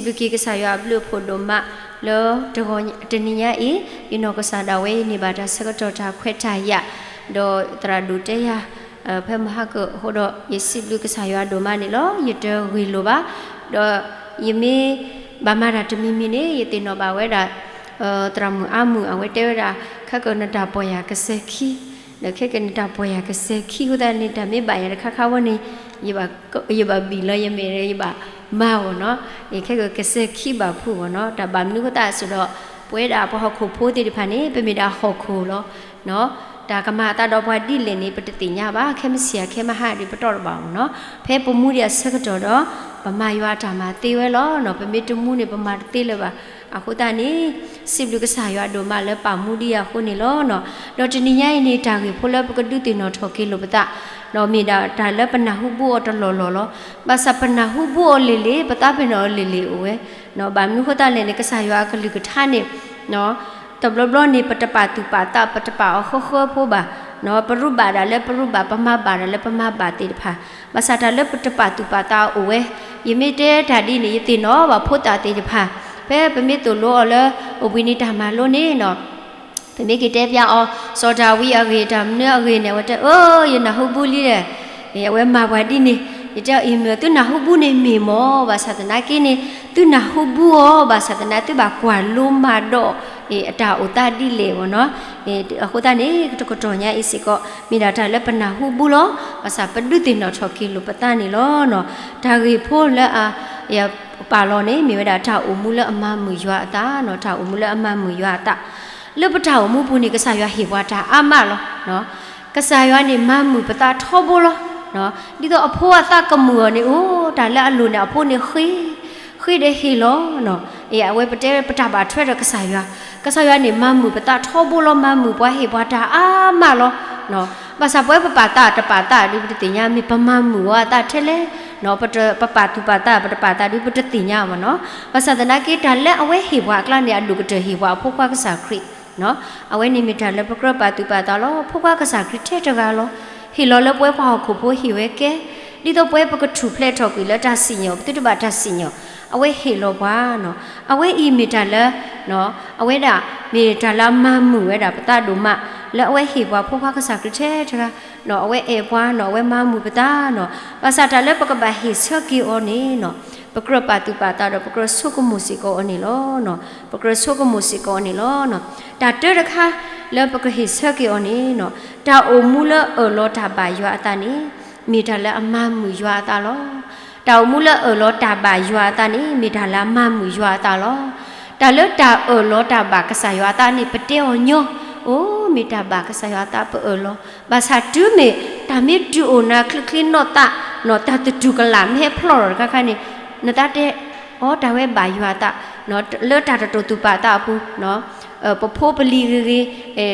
ယစံးဘျုးက့ၤကစၢ်ယွၤအဘျုးအဖှိၣ်ဒိၣ်မးလၢ တနံၤညါအံၤ ယနီၢ်ကစၢ်ဒၣ်ဝဲအံၤန့ၢ်ဘၣ်တၢ်ဆၢကတီၢ်တၢ်ခွဲးတၢ်ယာ်, ဒီးသရၣ်ဒိၣ်တဲယၤ ဖဲမဟါကအဃိဒီး ယစံးဘျုးကစၢ်ယွၤဒိၣ်မးန့ၣ်လီၤ. ယတဂ့ၢ်လိာ်ဘၣ်, ဒီးယမ့ၢ်ဘၣ်မၤတၢ်တမံၤမံၤန့ၣ် ယသ့ၣ်နီၣ်ဘၣ်ဝဲဒၣ် သရၣ်မုၣ်အါမုၣ် အဝဲတဲဝဲဒၣ် ခဲကနတၢ်ပီၢ်ယၢ်ကစဲၤခံ, ဒီးခဲကနတၢ်ပီၢ်ယၢ်ကစဲၤခံအဃိသတးန့ၣ် တၢ်မ့ၢ်ဘၣ်ယၤတခါခါဝဲန့ၣ် ယဘၣ်ဘံၣ်လီၤယမဲာ် ယဘၣ်မၤအီၤနီၤ, ခဲကကစဲၤခံဘၣ်ဖုးအီၤနီၤ, တၢ်ဘၣ်မနုၤအဃိသတးစ့ၢ်ဒီး ပဝဲဒၣ်ပှၤဟီၣ်ခိၣ်ဖိသ့ၣ်တဖၣ်န့ၣ် ပမ့ၢ်ဒၣ်ဟီၣ်ခိၣ်လီၤ. တၢ်ကမၤအသးဒီးပှၤဒ်လဲၣ်န့ၣ် ပတသ့ၣ်ညါဘၣ်, ခဲမုၢ်ဆ့ၣ်ခဲမုၢ်ဟါဒီးပတီၢ်တဘၣ်အီၤနီၤ, ဖဲပမူဒံးအဆၢကတီၢ်ဒီး ပမၤယွၤအတၢ်မၤသ့ဝဲလီၤ. ပမ့ၢ်တမူန့ၣ် ပမၤတသ့လၢၤဘၣ်. အဃိသတးန့ၣ် စံးဘျုးကစၢ်ယွၤဒိၣ်မးလၢပာ်မူဒံးယၤအဃိန့ၣ်လီၤ. ဒီးတနံၤညါအံၤန့ၣ် တၢ်ဂ့ၢ်ဖိလၢပကဒုးသ့ၣ်နီၣ်ထီၣ်က့ၤလိာ်ပသး ဒီးမ့ၢ်ဒၣ်တၢ်လၢပနၢ်ဟူဘၣ်အီၤတလီၢ်လီၢ်လီၤ. ဘၣ်ဆၣ်ပနၢ်ဟူဘၣ်အီၤလံၤလံၤ ပသးပ့ၤနီၣ်အီၤလံၤလံၤအိၣ်ဝဲ, ဘၣ်မနုၤအဃိသတးလဲၣ်န့ၣ် ကစၢ်ယွၤအကလုၢ်ကထါန့ၣ် တဘျီဘျီန့ၣ် ပတပာ်သူၣ်ပာ်သး ပတပာ်အီၤဃၢဃၢဖိဘၣ်, ပရူးဘၣ်ဒၣ်လၢပရူးဘၣ် ပမၤဘၣ်ဒၣ်လၢပမၤဘၣ်သ့ၣ်တဖၣ်, ဘၣ်ဆၣ်တၢ်လၢပတပာ်သူၣ်ပာ်သးအိၣ်ဝဲ, ယမ့ၢ်တဲတၢ်ဒ်န့ၣ် ယသ့ၣ်နီၣ်ဘၣ်ဖိသၣ်သ့ၣ်တဖၣ် ဖဲပမ့ၢ်သိၣ်လိအီၤလၢ အိၣ်ဘှံးနံၤတၢ်မၤလိန့ၣ် ပမ့ၢ်က့ၤတဲပျးအီၤ စီၤဒၤဝံးအဂ့ၢ် တၢ်မနုၤအဂ့ၢ်န့ၣ် အဝဲတဲ အၢ ယနၢ်ဟူဘၣ်လံဒီး အဝဲမၤပှၤဒ်န့ၣ်, ယတဲအီၤ အံၤမ့ၢ်သုနၢ်ဟူဘၣ်န့ၣ်မ့ၢ်မ့ၢ်, ဘၣ်ဆၣ်သနာ်က့န့ၣ် သုနၢ်ဟူဘၣ်အီၤ ဘၣ်ဆၣ်သနာ်က့ သုဘၣ်ကွၢ်လိမၤဒီး အတၢ်အိၣ်သးဒ်လဲၣ်မ့ၢ်နီၤ. အဃိသတးန့ၣ် တကတီၢ်ညါအံၤစ့ၢ်ကီး မ့ၢ်ဒၣ်တၢ်လၢပနၢ်ဟူဘၣ်လီၤ. ဘၣ်ဆၣ်ပဒုးသ့ၣ်နီၣ်ထီၣ်က့ၤလိာ်ပသးန့ၣ်လီၤ. တၢ်ဂ့ၢ်ဖိလၢအ ယပာ်လီၤန့ၣ် မ့ၢ်ဝဲဒၣ်တၢ်အိၣ်မူလၢအမၤမုာ်ယွၤအသးနီၤ, တၢ်အိၣ်မူလၢအမၤမုာ်ယွၤအသး. လၢပတၢ်အိၣ်မူပူၤန့ၣ် ကစၢ်ယွၤဟ့ၣ်ပှၤတၢ်အါမးလီၤ. ကစၢ်ယွၤန့ၣ်မၤမုာ်ပသးထီဘိလီၤ. ဒ်သိးအဖိအသးကမုာ်အီၤန့ၣ် အိၣ်တၢ်လၢအလိၤန့ၣ် အဖိန့ၣ်ဃ့, ဃ့ဒီးဟ့ၣ်လီၤ. အဝဲပတဲပတၢ်ဘၣ်ထွဲဒီးကစၢ်ယွၤ, ကစၢ်ယွၤန့ၣ်မၤမုာ်ပသးထီဘိလီၤ, မၤမုာ်ပှၤ ဟ့ၣ်ပှၤတၢ်အါမးလီၤ. ဘၣ်ဆၣ်ပဝဲပပာ်သးတပာ်သးဒီး ပတသ့ၣ်ညါ, မ့ၢ်ပမၤမုာ်ဝဲအသးထဲလဲၣ်, ပပာ်သူၣ်ပာ်သး ပတပာ်သးဒီး ပတသ့ၣ်ညါဘၣ်နီၤ. ဘၣ်ဆၣ်သနာ်က့ တၢ်လၢအဝဲဟ့ၣ်ပှၤအကျါန့ၣ် အဒိၣ်ကတၢၢ်ဟ့ၣ်ပှၤအဖိခွါကစၢ်ခရံာ်, အဝဲန့ၣ်မ့ၢ်တၢ်လၢပကြၢးပာ်သူၣ်ပာ်သးလီၤ. ဖိခွါကစၢ်ခရံာ်ထဲတဂၤလီၤ. ဟ့ၣ်လီၤလၢပဝဲပှၤဟီၣ်ခိၣ်ဖိဟ့ၣ်ဝဲကဲ, ဒ်သိးပဝဲပကထူၣ်ဖျဲးထီၣ်ကွံာ်လၢတၢ်စံၣ်ညီၣ် ပသုတဘၣ်တၢ်စံၣ်ညီၣ်, အဝဲဟ့ၣ်လီၤပှၤနီၤ. အဝဲအံၤမ့ၢ်တၢ်လၢ အဝဲဒၣ်မ့ၢ်တၢ်လၢအမၤမုာ်ဝဲဒၣ်ပသးဒိၣ်မး, လၢအဝဲဟ့ၣ်ပှၤဖိခွါကစၢ်ခရံာ်ထဲတဂၤ, အဝဲအဲၣ်ပှၤနီၤ, အဝဲမၤမုာ်ပသးနီၤ. ဘၣ်ဆၣ်တၢ်လၢပကဘၣ်ဟ့ၣ်ဆၢက့ၤအီၤန့ၣ်နီၤ, ပကြၢးပာ်သူၣ်ပာ်သးဒီး ပကြၢးဆိကမိၣ်စ့ၢ်ကီးအီၤန့ၣ်လီၤ. ပကြၢးဆိကမိၣ်စ့ၢ်ကီးအီၤန့ၣ်လီၤ. တၢ်တၢတခါလၢပကဟ့ၣ်ဆၢက့ၤအီၤန့ၣ်နီၤ, တၢ်အိၣ်မူလၢအၢၣ်လီၤတၢ်ဘၣ်ယွၤအသးန့ၣ် မ့ၢ်တၢ်လၢအမၤမုာ်ယွၤအသးလီၤ. တၢ်အိၣ်မူလၢအၢၣ်လီၤတၢ်ဘၣ်ယွၤအသးန့ၣ် မ့ၢ်တၢ်လၢအမၤမုာ်ယွၤအသးလီၤ. တၢ်လၢတၢ်အၢၣ်လီၤတၢ်ဘၣ်ကစၢ်ယွၤအသးန့ၣ် ပတဲအီၤညီ, အိ မ့ၢ်တၢ်ဘၣ်ကစၢ်ယွၤအသးပအၢၣ်လီၤ. ဘၣ်ဆၣ်တုၤမ့ၢ် တၢ်မ့ၢ်တုၤအိၣ်နၤချ့ချ့နီၢ်သး, တၢ်သတူၢ်ကလာ်မ့ၢ်ဟဲဖျီၣ်ထီၣ်တခါခါန့ၣ်, နသးတဲ အိ တၢ်ဝဲဘၣ်ယွၤအသး, လၢတၢ်တတိာ်သူၣ်ပာ်သးအပူၤ, ပဖိပလံၤဂ့ၤဂ့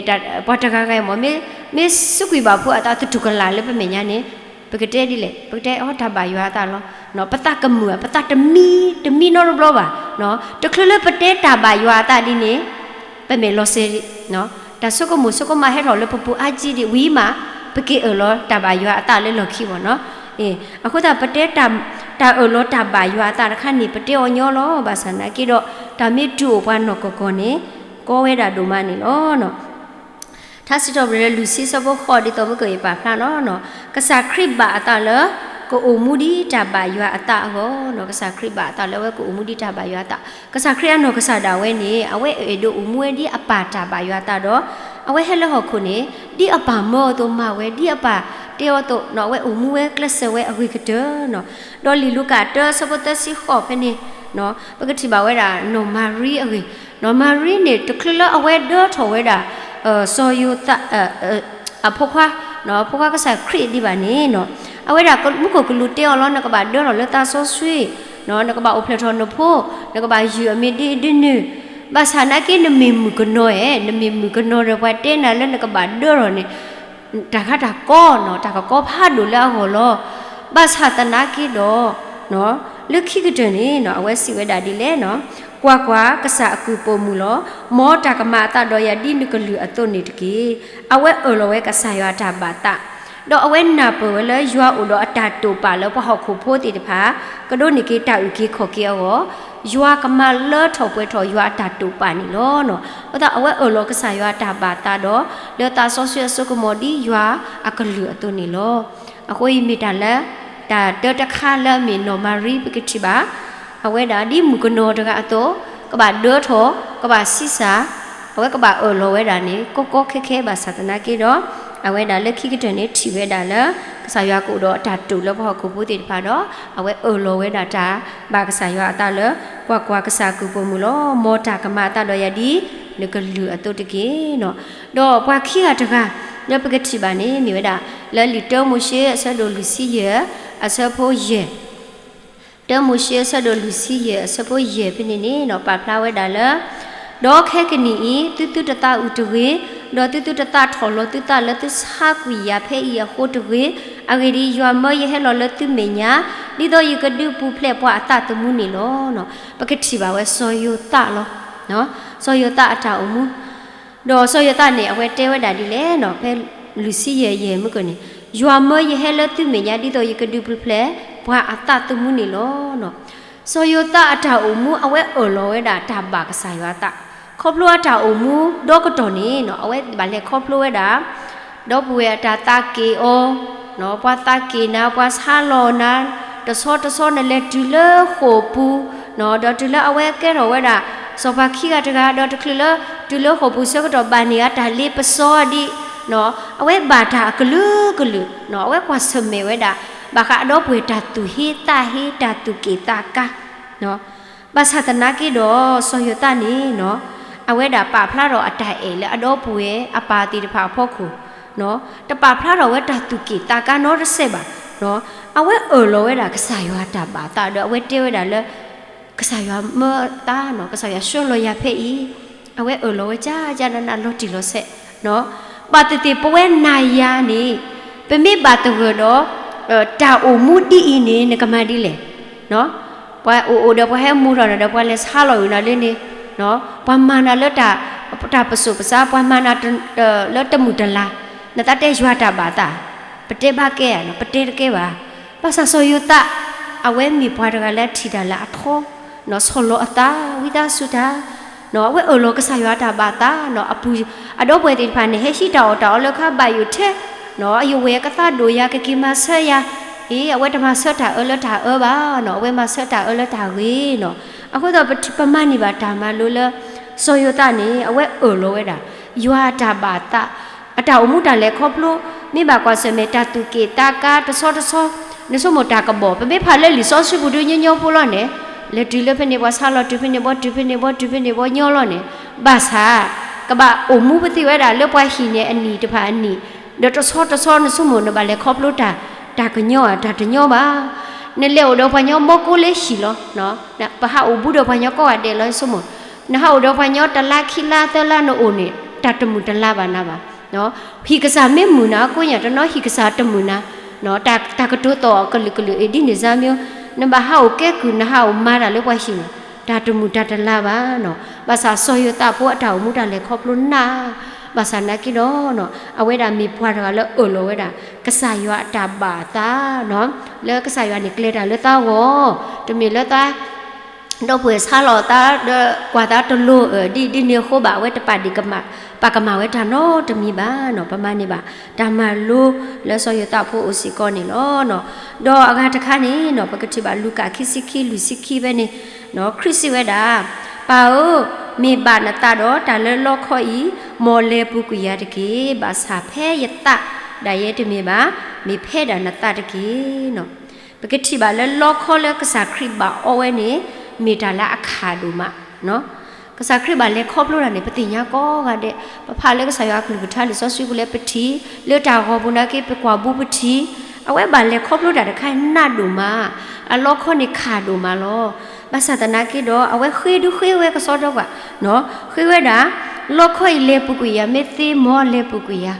ၤ, ပှၤတဂၤဂၤမ့ၢ် မ့ၢ်စူးကွံာ်ဘၣ်ဖိအသးသတူၢ်ကလာ်လၢပမဲာ်ညါန့ၣ်, ပကတဲဒ်လဲၣ်, ပကတဲ အိ တၢ်ဘၣ်ယွၤအသးလီၤ. ပသးကမုာ်, ပသးတမံ, တမံနီတဘျီဘၣ်. တချုးလၢပတဲတၢ်ဘၣ်ယွၤအသးဒ်န့ၣ် ပမဲာ်လီၤစဲးဒံး, တၢ်ဆိကမိၣ်ဆိကမးဟဲထီၣ်လၢပပူၤအါကံဒံး ဝံၤမး ပက့ၤအၢၣ်လီၤတၢ်ဘၣ်ယွၤအသးလၢလီၢ်ခံမ့ၢ်နီၤ. အဃိသတး ပတဲ တၢ်အၢၣ်လီၤတၢ်ဘၣ်ယွၤအသးတခါန့ၣ် ပတဲအီၤညီလီၤ. ဘၣ်ဆၣ်သနာ်က့ဒီး တၢ်မ့ၢ်တုၤအိၣ်ပှၤနီၢ်ကီၢ်ကီၢ်န့ၣ် ကီဝဲဒၣ်ဒိၣ်မးန့ၣ်လီၤ. ထါစံးထီၣ်ပတြၢၤလၢ လွံၢ်ဆံဆၢဖိဃိး ဒ်သိးမုၢ်ကီၢ်အံၤပာ်ဖျါလီၤ. ကစၢ်ခရံာ်ဘၣ်အသးလၢ ကအိၣ်မူဒ်တၢ်ဘၣ်ယွၤအသးအဂီၢ်, ကစၢ်ခရံာ်ဘၣ်အသးလၢအဝဲကအိၣ်မူဒ်တၢ်ဘၣ်ယွၤအသး, ကစၢ်ခရံာ်အနီၢ်ကစၢ်ဒၣ်ဝဲန့ၣ် အဝဲအဲၣ်ဒိးအိၣ်မူဝဲဒ်အပၢ်တၢ်ဘၣ်ယွၤအသးဒီး အဝဲဟဲလၢဟီၣ်ခိၣ်န့ၣ် ဒ်အပၢ်မၢအသိးမၤဝဲ, ဒ်အပၢ်တဲအီၤအသိး အဝဲအိၣ်မူဝဲကျဲးစၢးဝဲအဂ့ၤကတၢၢ်နီၤ. ဒီးလံာ်လူၤကၣ်တၢ ဆၢဖိသၢဆံဃိးဖဲန့ၣ် ပကထံၣ်ဘၣ်ဝဲဒၣ် နီၢ်မၤရံအဂ့ၢ်, နီၢ်မၤရံန့ၣ် တချုးလၢအဝဲဒၢထီၣ်ဝဲဒၣ် စီၤယိၤသး အဖိခွါ, ဖိခွါကစၢ်ခရံာ်ဒံးဘၣ်န့ၣ် အဝဲဒၣ်မူခိၣ်ကလူးတဲအီၤလီၤ, နကဘၣ်ဒၢထီၣ်လၢသးစီဆှံ, နကဘၣ်အိၣ်ဖျဲၣ်ထီၣ်နဖိ, နကဘၣ်ယုၢ်အမံၤဒ်အံၤဒ်နုၤ, ဘၣ်ဆၣ်သနာ်က့ နမ့ၢ်မုၣ်ကနီၤဧါ, နမ့ၢ်မုၣ်ကနီၤဒီး ပှၤတဲနၤလၢနကဘၣ်ဒၢထီၣ်န့ၣ် တၢ်ခါတၢ်ကီနီၤ, တၢ်ကကီဖးဒိၣ်လၢအဂီၢ်လီၤ. ဘၣ်ဆၣ်သနာ်က့ဒီး လၢခံကတၢၢ်န့ၣ် အဝဲစံးဝဲဒၣ်ဒ်လဲၣ်, ကွၢ်ကွၢ်, ကစၢ်အကုၢ်ပိာ်မုၣ်လီၤ. မ်တၢ်ကမၤအသးဒီးယၤဒ်နကလုၢ်အသိးန့ၣ်တက့ၢ်. အဝဲအၢၣ်လီၤဝဲကစၢ်ယွၤအတၢ်ဘၣ်သး, ဒီးအဝဲနၢ်ပၢၢ်ဝဲလၢယွၤအိၣ်ဒီးအတၢ်တိာ်ပာ်လၢပှၤဟီၣ်ခိၣ်ဖိသ့ၣ်တဖၣ် ကဒိးန့ၢ်က့ၤတၢ်အုၣ်က့ၤခီၣ်က့ၤအဂီၢ် ယွၤကမၤလၢထီၣ်ပှဲၤထီၣ်ယွၤအတၢ်တိာ်ပာ်န့ၣ်လီၤ. အဃိသတး အဝဲအၢၣ်လီၤကစၢ်ယွၤအတၢ်ဘၣ်သးဒီး လၢသးစီဆှံအစိကမီၤဒ်ယွၤအကလုၢ်အသိးန့ၣ်လီၤ. အဃိအံၤမ့ၢ်တၢ်လၢ တၢ်တၢတခါလၢအမ့ၢ်နီၢ်မၤရံပကထံၣ်ဘၣ် အဝဲဒၣ်ဒ်မုၣ်ကနီၤတဂၤအသိး ကဘၣ်ဒၢထီၣ် ကဘၣ်ဆံးစၢ် အဝဲကဘၣ်အၢၣ်လီၤဝဲဒၣ်န့ၣ် ကီကီခဲခဲဘၣ်ဆၣ်သနာ်က့ဒီး အဝဲဒၣ်လၢခံကတၢၢ်န့ၣ်ထံၣ်ဝဲဒၣ်လၢ ကစၢ်ယွၤကအိၣ်ဒီးအတၢ်တိာ်လၢပှၤဟီၣ်ခိၣ်ဖိသ့ၣ်တဖၣ်ဒီး အဝဲအၢၣ်လီၤဝဲဒၣ်တၢ်ဘၣ်ကစၢ်ယွၤအသးလၢ ကွၢ်ကွၢ်ကစၢ်အကုၢ်ပိာ်မုၣ်လီၤ. မ်တၢ်ကမၤအသးဒီးယၤဒ် နကလုၢ်အသိးတက့ၢ်. ဒီးပှၤခံဂၤတဂၤ လၢပကထံၣ်ဘၣ်န့ၣ် မ့ၢ်ဝဲဒၣ် လၢလံာ်တၢမိၤၡ့အဆၢဒိၣ်လွံၢ်ဆံယဲၢ် အဆၢဖိယဲၢ် တၢမိၤၡ့အဆၢဒိၣ်လွံၢ်ဆံယဲၢ် အဆၢဖိယဲၢ်ဖဲန့ၣ်န့ၣ် ပာ်ဖျါဝဲဒၣ်လၢ ဒီးခဲကနံၣ်အံၤ သုသုတသးအုးတဂ့ၤ, ဒီးသုသုတသးထီၣ်လီၤသုသးလၢသုဆါကွံာ်ယၤဖဲအံၤအဃိတဂ့ၤ, အဂ့ၢ်ဒ်အံၤ, ယွၤမၢယဟဲလီၤလၢသုမဲာ်ညါ, ဒ်သိးယကဒုးပူၤဖျဲးပှၤအသးသမူန့ၣ်လီၤ. ပကထံၣ်ဘၣ်ဝဲစီၤယိၤသးလီၤ. စီၤယိၤသးအတၢ်အိၣ်မူ ဒီးစီၤယိၤသးန့ၣ် အဝဲတဲဝဲဒၣ်ဒ်လဲၣ်, ဖဲလွံၢ်ဆံယဲၢ်ယဲၢ်မုၢ်ကန့ၣ်, ယွၤမၢယဟဲလၢသုမဲာ်ညါ ဒ်သိးယကဒုးပူၤဖျဲးပှၤအသးသမူန့ၣ်လီၤ. စီၤယိၤသးအတၢ်အိၣ်မူ အဝဲအၢၣ်လီၤဝဲဒၣ်တၢ်ဘၣ်ကစၢ်ယွၤအသး, ခီဖျိအတၢ်အိၣ်မူဒီကတီၢ်န့ၣ် အဝဲဘၣ်လဲၤခီဖျိဝဲဒၣ် ဒီပုၢ်ဝဲၢ်အတၢ်သးက့ၤအီၤ, ပှၤသးက့ၤနၤ ပှၤဆါလီၤနၤ, တဆီတဆီနလဲၤတုၤလၢဃိာ်ပူၤ, ဒီးတုၤလၢအဝဲကဲထီၣ်ဝဲဒၣ် စီၤပၤခံဂၤတဂၤ ဒီးတချုးလၢ တုၤလၢဃိာ်ပူၤဆၢကတီၢ်ဘၣ်န့ၢ်အတၢ်လ့ပစီဒ်, အဝဲဘၣ်တၢ်အကလုာ်ကလုာ်, အဝဲကွၢ်ဆၢၣ်မဲာ်ဝဲဒၣ် ဘၣ်ဃးအဒီပုၢ်ဝဲၢ်တၢ်သူၣ်ဟ့သးဟ့ တၢ်သူၣ်က့ၣ်သးကါ ဘၣ်ဆၣ်သနာ်က့ဒီး စီၤယိၤသးန့ၣ် အဝဲဒၣ်ပာ်ဖျါထီၣ်အတၢ်အဲၣ်လၢအဒီပုၢ်ဝဲၢ်အပၢ်သ့ၣ်တဖၣ်အဖီခိၣ်, တပာ်ဖျါထီၣ်ဝဲတၢ်သူၣ်က့ၣ်သးကါနီတစဲးဘၣ်. အဝဲအၢၣ်လီၤဝဲဒၣ်ကစၢ်ယွၤတၢ်ဘၣ်သးဒီး အဝဲတဲဝဲဒၣ်လၢ ကစၢ်ယွၤမၢအသးနီၤ, ကစၢ်ယွၤဆှၢလီၤယၤဖဲအံၤ, အဝဲအၢၣ်လီၤဝဲကၠၢ်ကၠၢ်နးနးလီၤတံၢ်လီၤဆဲး, ဘၣ်သ့ၣ်သ့ၣ်ပဝဲနၤယၤန့ၣ် ပမ့ၢ်ဘၣ်သဂၢၢ်ဒီး တၢ်အိၣ်မူဒ်အံၤန့ၣ် နကမၤဒ်လဲၣ်. ပှၤအိၣ်အိၣ်ဒီးပှၤဟဲမူထီၣ်နၤဒီး ပှၤလဲၤဆါလီၤအုၣ်နၤလၢန့ၣ်, ပှၤမၤနၤလၢတၢ်ပစိာ်ပဆါ, ပှၤမၤနၤလၢတမုာ်တလၤ, နသးတဲယွၤတၢ်ဘၣ်သး, ပတဲဘၣ်ကဲဧါ, ပတဲတကဲဘၣ်. ဘၣ်ဆၣ်စီၤယိၤသး အဝဲမ့ၢ်ပှၤတဂၤလၢထံၣ်တၢ်လၢအထီ, ဆီၣ်လီၤအသး ဝံသးစူၤတၢ်, အဝဲအၢၣ်လီၤကစၢ်ယွၤတၢ်ဘၣ်သး, အပူၤ အဒီပုၢ်ဝဲၢ်သ့ၣ်တဖၣ်န့ၣ် ဟဲဟံးတၢ်အီၣ်တၢ်အီလၢခါဘၣ်ယိၣ်ထဲ, အယဝဲၢ်ကသးဒိၣ်ယၤ ကက့ၤမၤဆၢယၤ, အဝဲတမၤဆၢတၢ်အၢလၢတၢ်အၢဘၣ်နီၤ, အဝဲမၤဆၢတၢ်အၢလၢတၢ်ဂ့ၤနီၤ. အဃိသတး ပမၤန့ၢ်ဘၣ်တၢ်မၤလိလၢ စီၤယိၤသးန့ၣ် အဝဲအၢၣ်လီၤဝဲဒၣ် ယွၤတၢ်ဘၣ်သး, အတၢ်အိၣ်မူတၢ်လဲၤခီဖျိ မ့ၢ်ဘၣ်ကွၢ်ဆၢၣ်မဲာ်တၢ်သူၣ်က့ၣ်သးကါတဆီတဆီ, နဆိကမိၣ်တၢ်ကဘီၣ် ပမ့ၢ်ဖးလၢလံာ်စီဆှံပူၤဒုးညီညီဖိလီၤန့ၣ်, လဲၤတုၤလၢဖဲန့ၣ် ပှၤဆါလီၤတုၤဖဲန့ၣ်ဘီ တုၤဖဲန့ၣ်ဘီ တုၤဖဲန့ၣ်ဘီညီလီၤန့ၣ်, ဘၣ်ဆၣ် ကဘၣ်အိၣ်မူပသံဝဲဒၣ်လၢပှၤဟံၣ်န့ၣ်အနံၣ်တဖၣ်အနံၣ်, ဒီးတဆီတဆီနဆိကမိၣ်နဘၣ်လဲၤခီဖျိတၢ်, တၢ်ကညီဧါ တၢ်တညီဘၣ်. နလဲၤအိၣ်ဒီးပှၤညီဘီကိးလၢဟံၣ်လီၤ ပဟးအိၣ်ဘူးဒီးပှၤညီကိးဂၤဒဲးလီၤ နဆိကမိၣ်, နဟးအိၣ်ဒီးပှၤညီတလါခံလါသၢလါနအိၣ်န့ၣ် တၢ်တမုာ်တလၤဘၣ်နၤဘၣ်. ဟံၣ်ကစၢ်မ့ၢ်မုာ်နၤ ကိးညါတနီၤဟံၣ်ကစၢ်တမုာ်နၤ, တၢ်ကတိၤသီၣ်အီၤကလုာ်ကလုာ်အံၤဒ်န့ၣ်စါမ့ၢ်, နဘၣ်ဟးအိၣ်ကဲကုၢ် နဟးအိၣ်မၤတၢ်လၢပှၤဟံၣ်န့ၣ် တၢ်တမုာ်တၢ်တလၤဘၣ်နီၤ. ဘၣ်ဆၣ်စီၤယိၤသးဖိအတၢ်အိၣ်မူတၢ်လဲၤခီဖျိနး, ဘၣ်ဆၣ်နာ်က့ဒီး အဝဲဒၣ်မ့ၢ်ပှၤတဂၤလၢအၢၣ်လီၤဝဲဒၣ် ကစၢ်ယွၤအတၢ်ဘၣ်သးနီၤ, လၢကစၢ်ယွၤန့ၣ်ကျဲၤတၢ်လၢသးဂီၢ်, တမ့ၢ်လၢသး ဒီပုၢ်ဝဲၢ်ဆါလီၤသးဒီးကွၢ်သးတလိၤ ဒ်ဒ်န့ၣ်အဃိဘၣ် အဝဲတပာ်ဒံးကမၣ်, ပာ်ကမၣ်ဝဲတၢ်နီတမံၤဘၣ်နီၤ. ပမၤန့ၢ်ဘၣ် တၢ်မၤလိလၢစီၤယိၤသးဖိအိၣ်စ့ၢ်ကီးန့ၣ်လီၤ. ဒီးအဂၤတခါန့ၣ်နီၤ ပကထံၣ်ဘၣ်လူၤကၣ်ခံဆံခံ လွံၢ်ဆံခံဖဲန့ၣ်, ခရံာ်စံးဝဲဒၣ်, ပၢ်ဧၢ, မ့ၢ်ဘၣ်နသးဒီးတၢ်လၢလီခီအံၤ, မ်လဲၤပူၤကွံာ်ယၤတက့ၢ်. ဘၣ်ဆၣ်ဖဲယသးဒၣ်ယဲတမ့ၢ်ဘၣ်, မ့ၢ်ဖဲဒၣ်နသးတက့ၢ်နီၤ. ပကထံၣ်ဘၣ်လၢလီခီလၢကစၢ်ခရံာ်ဘၣ်အီဝဲန့ၣ် မ့ၢ်တၢ်လၢအခၣ်ဒိၣ်မး. ကစၢ်ခရံာ်ဘၣ်လဲၤခီဖျိတၢ်န့ၣ် ပသ့ၣ်ညါကိးဂၤဒဲး, ပဖးလၢကစၢ်ယွၤအကလုၢ်ကထါလံာ်စီဆှံပူၤလၢပထံၣ်, လၢတၢ်ဂီၤပူၤနာ်က့ ပကွၢ်ဘူးပထံၣ်, အဝဲဘၣ်လဲၤခီဖျိတၢ်တခါနးဒိၣ်မး, အလီခီန့ၣ်ခၣ်ဒိၣ်မးလီၤ. ဘၣ်ဆၣ်သနာ်က့ဒီး အဝဲဃ့ဒုးဃ့ဝဲကစီဒီကွၢ်, ဃ့ဝဲဒၣ်, လီခီအံၤလဲၤပူၤကွံာ်ယၤ မ့ၢ်သ့မ်လဲၤပူၤကွံာ်ယၤ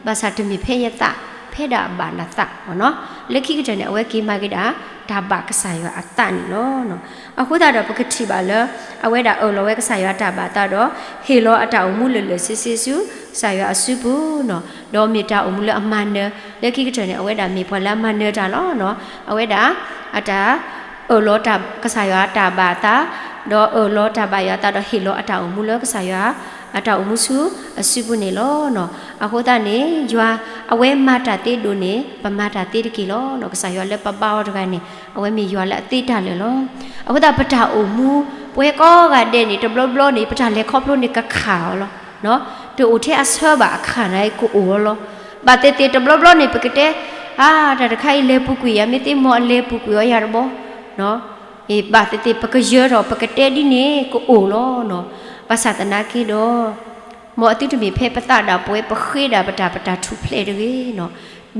ဘၣ်ဆၣ်တမ့ၢ်ဖဲယသး, ဖဲဒၣ်အဘၣ်နသးနီၤ. လၢခံကတၢၢ်န့ၣ် အဝဲက့ၤမၤက့ၤဒၣ် တၢ်ဘၣ်ကစၢ်ယွၤအသးန့ၣ်လီၤ. အဃိသတးဒီးပကထံၣ်ဘၣ်လၢ အဝဲဒၣ်အၢၣ်လီၤဝဲကစၢ်ယွၤအတၢ်ဘၣ်သးဒီး ဟ့ၣ်လီၤအတၢ်အိၣ်မူလၢာ်လၢာ်ဆ့ဆ့ဆူ ကစၢ်ယွၤအစုပူၤနီၤ. ဒီးမ့ၢ်တၢ်အိၣ်မူလၢအမၤနၢၤ, လၢခံကတၢၢ်န့ၣ် အဝဲဒၣ်မ့ၢ်ပှၤလၢအမၤနၢၤတၢ်လီၤ. အဝဲဒၣ် အတၢ် အၢၣ်လီၤကစၢ်ယွၤအတၢ်ဘၣ်သး, ဒီးအၢၣ်လီၤတၢ်ဘၣ်ယွၤအသးဒီးဟ့ၣ်လီၤအတၢ်အိၣ်မူလၢကစၢ်ယွၤ အတၢ်အိၣ်မူဆူအစုပူၤန့ၣ်လီၤ. အဃိသတးန့ၣ် ယွၤအဝဲမၤတၢ်သ့ဒိၣ်န့ၣ် ပမၤတၢ်သ့တက့ၢ်လီၤ. ကစၢ်ယွၤလၢပဘါအီၤတဂၤန့ၣ် အဝဲမ့ၢ်ယွၤလၢအသ့တၢ်လၢာ်လီၤ. အဃိသတးပတၢ်အိၣ်မူ ပဝဲကိးဂၤဒဲးန့ၣ် တဘျီဘျီန့ၣ် ပတၢ်လဲၤခီဖျိန့ၣ်ကခးအီၤလီၤ. တအိၣ်ထဲအဆၢဘၣ်အခါန့ၣ်ကအိၣ်အီၤလီၤ. ဘၣ်သ့ၣ်သ့ၣ်တဘျီဘျီန့ၣ် ပကတဲ အါ တၢ်တခါအံၤလဲၤပူၤကွံာ်ယၤ မ့ၢ်သ့မ့ၢ်အလဲၤပူၤကွံာ်အီၤယၤတဘျီ ဘၣ်သ့ၣ်သ့ၣ်ပကယၢထီၣ် ပကတဲဒ်န့ၣ် ကအိၣ်လီၤနီၤ. ဘၣ်ဆၣ်သနာ်က့ဒီး မ်အသုတမ့ၢ်ဖဲပသးဒၣ်ပဝဲ ပဃ့ဒၣ်ပတၢ် ပတၢ်ထူၣ်ဖျဲးတဂ့ၤနီၤ.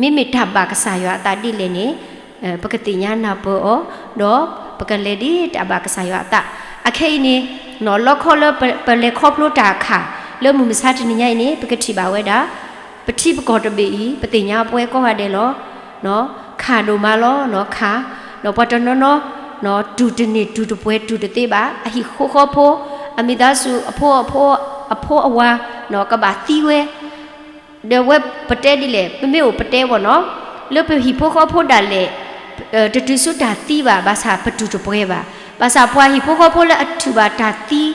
မ့မ့ၢ်တၢ်ဘၣ်ကစၢ်ယွၤအသးဒ်လဲၣ်န့ၣ် ပကသ့ၣ်ညါနၢ်ပၢၢ်အီၤ ဒီးပကလဲၤဒ်တၢ်ဘၣ်ကစၢ်ယွၤအသး. အခဲအံၤန့ၣ် လီခီလၢပလဲၤခီဖျိတၢ်အခါ လၢမုၢ်မဆါတနံၤညါအံၤန့ၣ် ပကထံၣ်ဘၣ်ဝဲဒၣ် ပထံပကီၢ်တဘ့ၣ်အံၤ ပသ့ၣ်ညါပဝဲကိးဂၤဒဲးလီၤ. ခးဒိၣ်မးလီၤနီၤ ခး, ဒီးပှၤတနီၤနီၤ တူၢ်တန့ၢ်တူၢ်တပှဲၤ တူၢ်တသ့ဘၣ် အဟံၣ်ဖိဃီဖိ အမိသားစု အဖိ အဖိ အဖိအဝၤ ကဘၣ်သံဝဲ ဒီးဝဲပတဲဒ်လဲၣ် ပမ့ၢ်အိၣ်ပတဲဝဲနီၤ လၢပဟံၣ်ဖိဃီဖိဒၣ်လဲာ် တတုၤဆူတၢ်သံဘၣ် ဘၣ်ဆၣ်ပတူၢ်တပှဲၤဘၣ်. ဘၣ်ဆၣ်ပှၤဟံၣ်ဖိဃီဖိလၢအထူၣ်ဘၣ်တၢ်သံ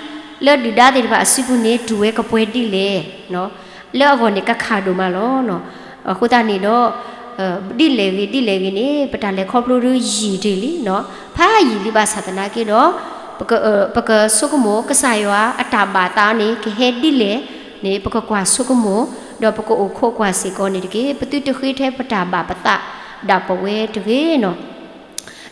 လၢဒုၣ်ဒါသ့ၣ်တဖၣ်အစုပူၤန့ၣ် တူၢ်ဝဲကပှဲၤဒ်လဲၣ် လၢအဂီၢ်န့ၣ် ကခးဒိၣ်မးလီၤ. အဃိသတးန့ၣ်ဒီး ဒ်လဲၣ်ဂ့ၤ ဒ်လဲၣ်ဂ့ၤန့ၣ် ပတၢ်လဲၤခီဖျိဒ်ယံာ်တ့ၢ်လံနီၤ ဖးယံာ်လံဘၣ်ဆၣ်သနာ်က့ဒီး ပကဆိကမိၣ် ကစၢ်ယွၤအတၢ်ဘၣ်သးန့ၣ် ကဟဲဒ်လဲၣ်န့ၣ် ပကကွၢ်ဆိကမိၣ် ဒီးပကအိၣ်ခိးကွၢ်စ့ၢ်ကီးန့ၣ်တက့ၢ်. ပသုတဃ့ထဲပတၢ်ဘၣ်ပသးဒၣ်ပဝဲတဂ့ၤနီၤ.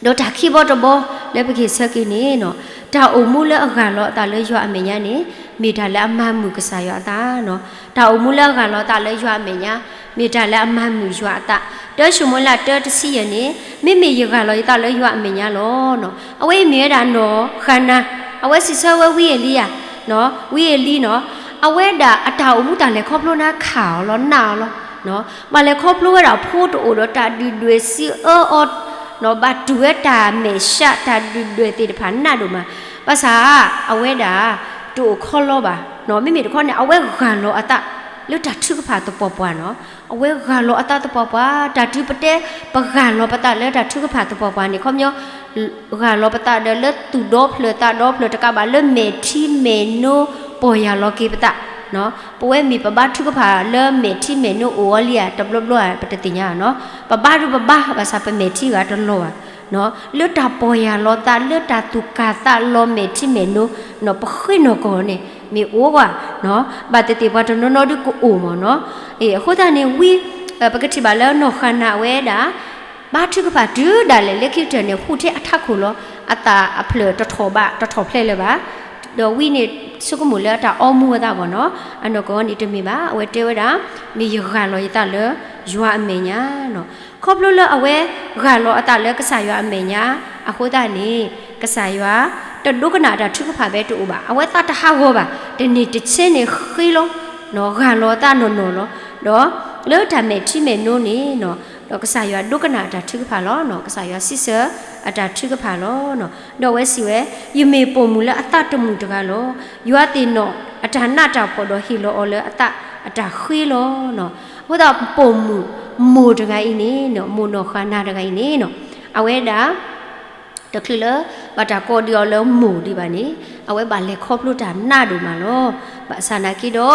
ဒီးတၢ်ခံဘီတဘီလၢပကဟ့ၣ်ဆၢက့ၤန့ၣ်နီၤ တၢ်အိၣ်မူလၢအဂၢ်လီၤအသးလၢယွၤအမဲာ်ညါန့ၣ် မ့ၢ်တၢ်လၢအမၤမုာ်ကစၢ်ယွၤအသးနီၤ. တၢ်အိၣ်မူလၢအဂၢ်လီၤအသးလၢယွၤအမဲာ်ညါ မ့ၢ်တၢ်လၢအမၤမုာ်ယွၤအသး. တၢၡမူၤအ့လးတၢတဆံယဲၢ်န့ၣ် မ့မ့ၢ်ယဂၢ်လီၤယသးလၢယွၤအမဲာ်ညါလီၤ. အဝဲအံၤမ့ၢ်ဝဲဒၣ်နီၢ်ဃၤနၤ အဝဲစံးဆၢဝဲဝံအ့လံယၤ ဝံအ့လံနီၤ အဝဲဒၣ်အတၢ်အိၣ်မူတၢ်လဲၤခီဖျိန့ၣ်ခးအီၤလီၤ နာ်အီၤလီၤ. ဘၣ်လဲၤခီဖျိဝဲဒၣ်ဖိတအိၣ်ဒီးတၢ်ဒုၣ်ဒွဲၣ်စံးအၢအီၤ ဘၣ်တူၢ်ဝဲတၢ်မဲာ်ဆှးတၢ်ဒုၣ်ဒွဲၣ်သ့ၣ်တဖၣ်နးဒိၣ်မး. ဘၣ်ဆၣ် အဝဲဒၣ် တအိၣ်ခီလီဘၣ်. မ့မ့ၢ်တခီန့ၣ် အဝဲဂၢ်လီၤအသးလၢတၢ်ထုကဖၣ်သပှၢ်ပှၢ်နီၤ. အဝဲဂၢ်လီၤအသးသပှၢ်ပှၢ် တၢ်တုၤပတဲ ပဂၢ်လီၤပသးလၢတၢ်ထုကဖၣ်သပှၢ်ပှၢ်န့ၣ် ခီပညီ ဂၢ်လီၤပသးဒီးလၢသူၣ်ဒီဖျၢၣ်သးဒီဖျၢၣ်တကးဘၣ်လၢမဲာ်ထံမဲာ်နိပီၢ်ယၢ်လီၤက့ၤပသး ပဝဲမ့ၢ်ပဘါထုကဖၣ်လၢမဲာ်ထံမဲာ်နိအိၣ်အီၤလံဧါ တဘျီဘျီဧါ ပတသ့ၣ်ညါဘၣ်နီၤ. ပဘါဒုးပဘါ ဘၣ်ဆၣ်ပမဲာ်ထံဂၤတလီၤဘၣ်. လၢတၢ်ပီၢ်ယၢ်လီၤသး လၢတၢ်သူၣ်ကၢ်သးလီၤမဲာ်ထံမဲာ်နိ ပဃ့နီၢ်ကီၢ်န့ၣ် မ့ၢ်အိၣ်ကွၢ် ဘၣ်သ့ၣ်သ့ၣ်ပှၤတနီၤနီၤဒုးကအိၣ်မ့ၢ်နီၤ. အဃိသတးန့ၣ် ဝံ ပကထံၣ်ဘၣ်လၢနီၢ်ဃၤနၤအဝဲဒၣ် ဘါထုကဖၣ်တုၤဒၣ်လဲာ်လၢခံကတၢၢ်န့ၣ် ဟူးထဲအထးခိၣ်လီၤ. အသးအဖျၢၣ်တထီၣ်ဘၣ် တထီၣ်ဖျဲးလၢၤဘၣ်. ဒီးဝံန့ၣ် ဆိကမိၣ်လၢအတၢ်အီမူအသးဘၣ်နီၤ. အနီၢ်ကီၢ်န့ၣ်တမ့ၢ်ဘၣ်. အဝဲတဲဝဲဒၣ် မ့ၢ်ယဂၢ်လီၤယသးလၢယွၤအမဲာ်ညါနီၤ. ခီဖျိလၢအဝဲဂၢ်လီၤအသးလၢကစၢ်ယွၤအမဲာ်ညါ အဃိသတးန့ၣ် ကစၢ်ယွၤ တဒိကနၣ်တၢ်ထုကဖၣ်ဖဲတအိၣ်ဘၣ်. အဝဲသးတဟးဂီၤဘၣ်. တန့ၢ်တဆဲန့ၣ်ဃ့လီၤ ဂၢ်လီၤအသးနီၢ်နီၢ်လီၤ. ဒီးလၢတၢ်မဲာ်ထံမဲာ်နိန့ၣ်နီၤ ဒီးကစၢ်ယွၤဒိကနၣ်အတၢ်ထုကဖၣ်လီၤ. ကစၢ်ယွၤစံးဆၢအတၢ်ထုကဖၣ်လီၤ. ဒီးအဝဲစံးဝဲ ယမ့ၢ်ပိာ်မုၣ်လၢအသးတမုာ်တဂၤလီၤ. ယွၤသ့ၣ်နီၣ်အတၢ်နးတၢ်ဖှီၣ်ဒီးဟ့ၣ်လီၤအီၤလၢအသးအတၢ်ဃ့လီၤ. အဃိသတးပိာ်မုၣ်မိၢ်တဂၤအံၤန့ၣ် မိၢ်နီၢ်ဃၤနၤတဂၤအံၤန့ၣ်နီၤ အဝဲဒၣ် တချုးလၢ ဘၣ်တၢ်ကိးဒံးအီၤလၢမိၢ်ဒံးဘၣ်န့ၣ် အဝဲဘၣ်လဲၤခီဖျိတၢ်နးဒိၣ်မးလီၤ. ဘၣ်ဆၣ်နာ်က့ဒီး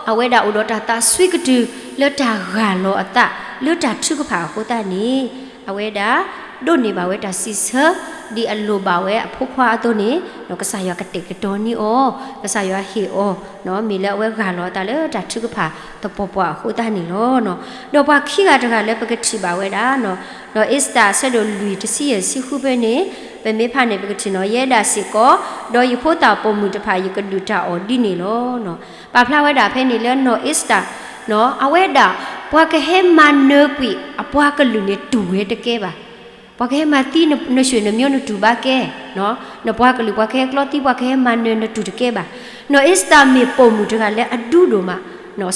အဝဲဒၣ်အိၣ်ဒီးတၢ်သးစွံကတုၤလၢတၢ်ဂၢ်လီၤအသး လၢတၢ်ထုကဖၣ်အဃိသတးန့ၣ် အဝဲဒၣ် ဒိးန့ၢ်ဘၣ်ဝဲတၢ်စံးဆၢ ဒ်အလိၣ်ဘၣ်ဝဲအဖိခွါအသိးန့ၣ် ဒီးကစၢ်ယွၤကတဲာ်ကတီၤန့ၢ်အီၤ ကစၢ်ယွၤဟ့ၣ်အီၤ မ့ၢ်လၢအဝဲဂၢ်လီၤအသးလၢတၢ်ထုကဖၣ်သပှၢ်ပှၢ်အဃိသတးန့ၣ်လီၤ. ဒီးပှၤခံဂၤတဂၤလၢပကထံၣ်ဘၣ်ဝဲဒၣ် နီၢ်အ့စတၢ်အဆၢဒိၣ်လွံၢ်တဆံယဲၢ်ဆံဃုဖဲန့ၣ် ပမ့ၢ်ဖးန့ၣ် ပကထံၣ်နီၤ ယဲဒၣ်စ့ၢ်ကီး ဒီးယဖိသၣ်ပိာ်မုၣ်တဖၣ် ယကဒုးတၢ်အီၣ်ဒ်န့ၣ်လီၤ. ပာ်ဖျါဝဲဒၣ်ဖဲန့ၣ်လၢနီၢ်အ့စတၢ် အဝဲဒၣ် ပှၤကဟဲမၤနၢၤကွံာ်အပှၤကလုာ်န့ၣ်တူၢ်ဝဲတကဲဘၣ်. ပှၤကဟဲမၤသံနဆွေနမျိုးနတူၢ်ဘၣ်ကဲ, နပှၤကလုာ်ပှၤကဟဲကျီသံ ပှၤကဟဲမၤနၢၤနတူၢ်တကဲဘၣ်. နီၢ်အ့စတၢ်မ့ၢ်ပိာ်မုၣ်တဂၤလၢအဒူဒိၣ်မး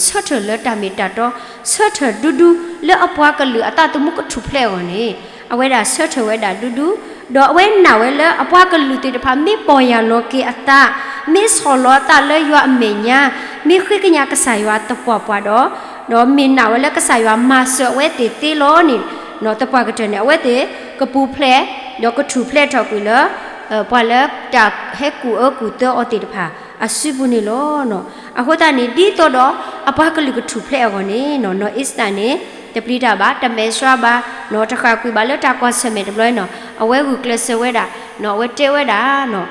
ဆၢထၢၣ်လၢတၢ်မ့ၢ်တၢ်တီ ဆၢထၢၣ်ဒူဒူ လၢအပှၤကလုာ်အသးသမူကထူၣ်ဖျဲးအဂီၢ်န့ၣ် အဝဲဒၣ်ဆၢထၢၣ်ဝဲဒၣ်ဒူဒူ, ဒီးအဝဲနာ်ဝဲလၢအပှၤကလုာ်သ့ၣ်တဖၣ် မ့ၢ်ပီၢ်ယၢ်လီၤက့ၤအသး, မ့ၢ်ဆီၣ်လီၤအသးလၢယွၤအမဲာ်ညါ, မ့ၢ်ဃ့ကညးကစၢ်ယွၤသပှၢ်ပှၢ်ဒီး, ဒီးမ့ၢ်နာ်ဝဲလၢကစၢ်ယွၤမၤစၢၤအဝဲသ့ၣ်သ့လီၤန့ၣ်, သပှၢ်ကတၢၢ်န့ၣ် အဝဲသ့ၣ်ကပူၤဖျဲး, ဒီးကထူၣ်ဖျဲးထီၣ်ကွံာ်လၢ ပှၤလၢတၢ်ဟဲကူၣ်အၢကူၣ်သီအီၤသ့ၣ်တဖၣ်အစုပူၤန့ၣ်လီၤ. အဃိသတးန့ၣ် ဒ်သိးဒီးအပှၤကလုာ်ကထူၣ်ဖျဲးအဂီၢ်န့ၣ် နီၢ်အ့ၤစတၢ်န့ၣ် တပျံၤတၢ်ဘၣ်, တမဲာ်ဆှးဘၣ်, နီၢ်တဃၣ်ကွံာ်ဘၣ်လၢတၢ်ကွၢ်ဆၢၣ်မဲာ်တဘျီနီၢ် အဝဲဂုာ်ကျဲးစၢးဝဲဒၣ်, နီၢ်အဝဲတဲဝဲဒၣ် နီၢ်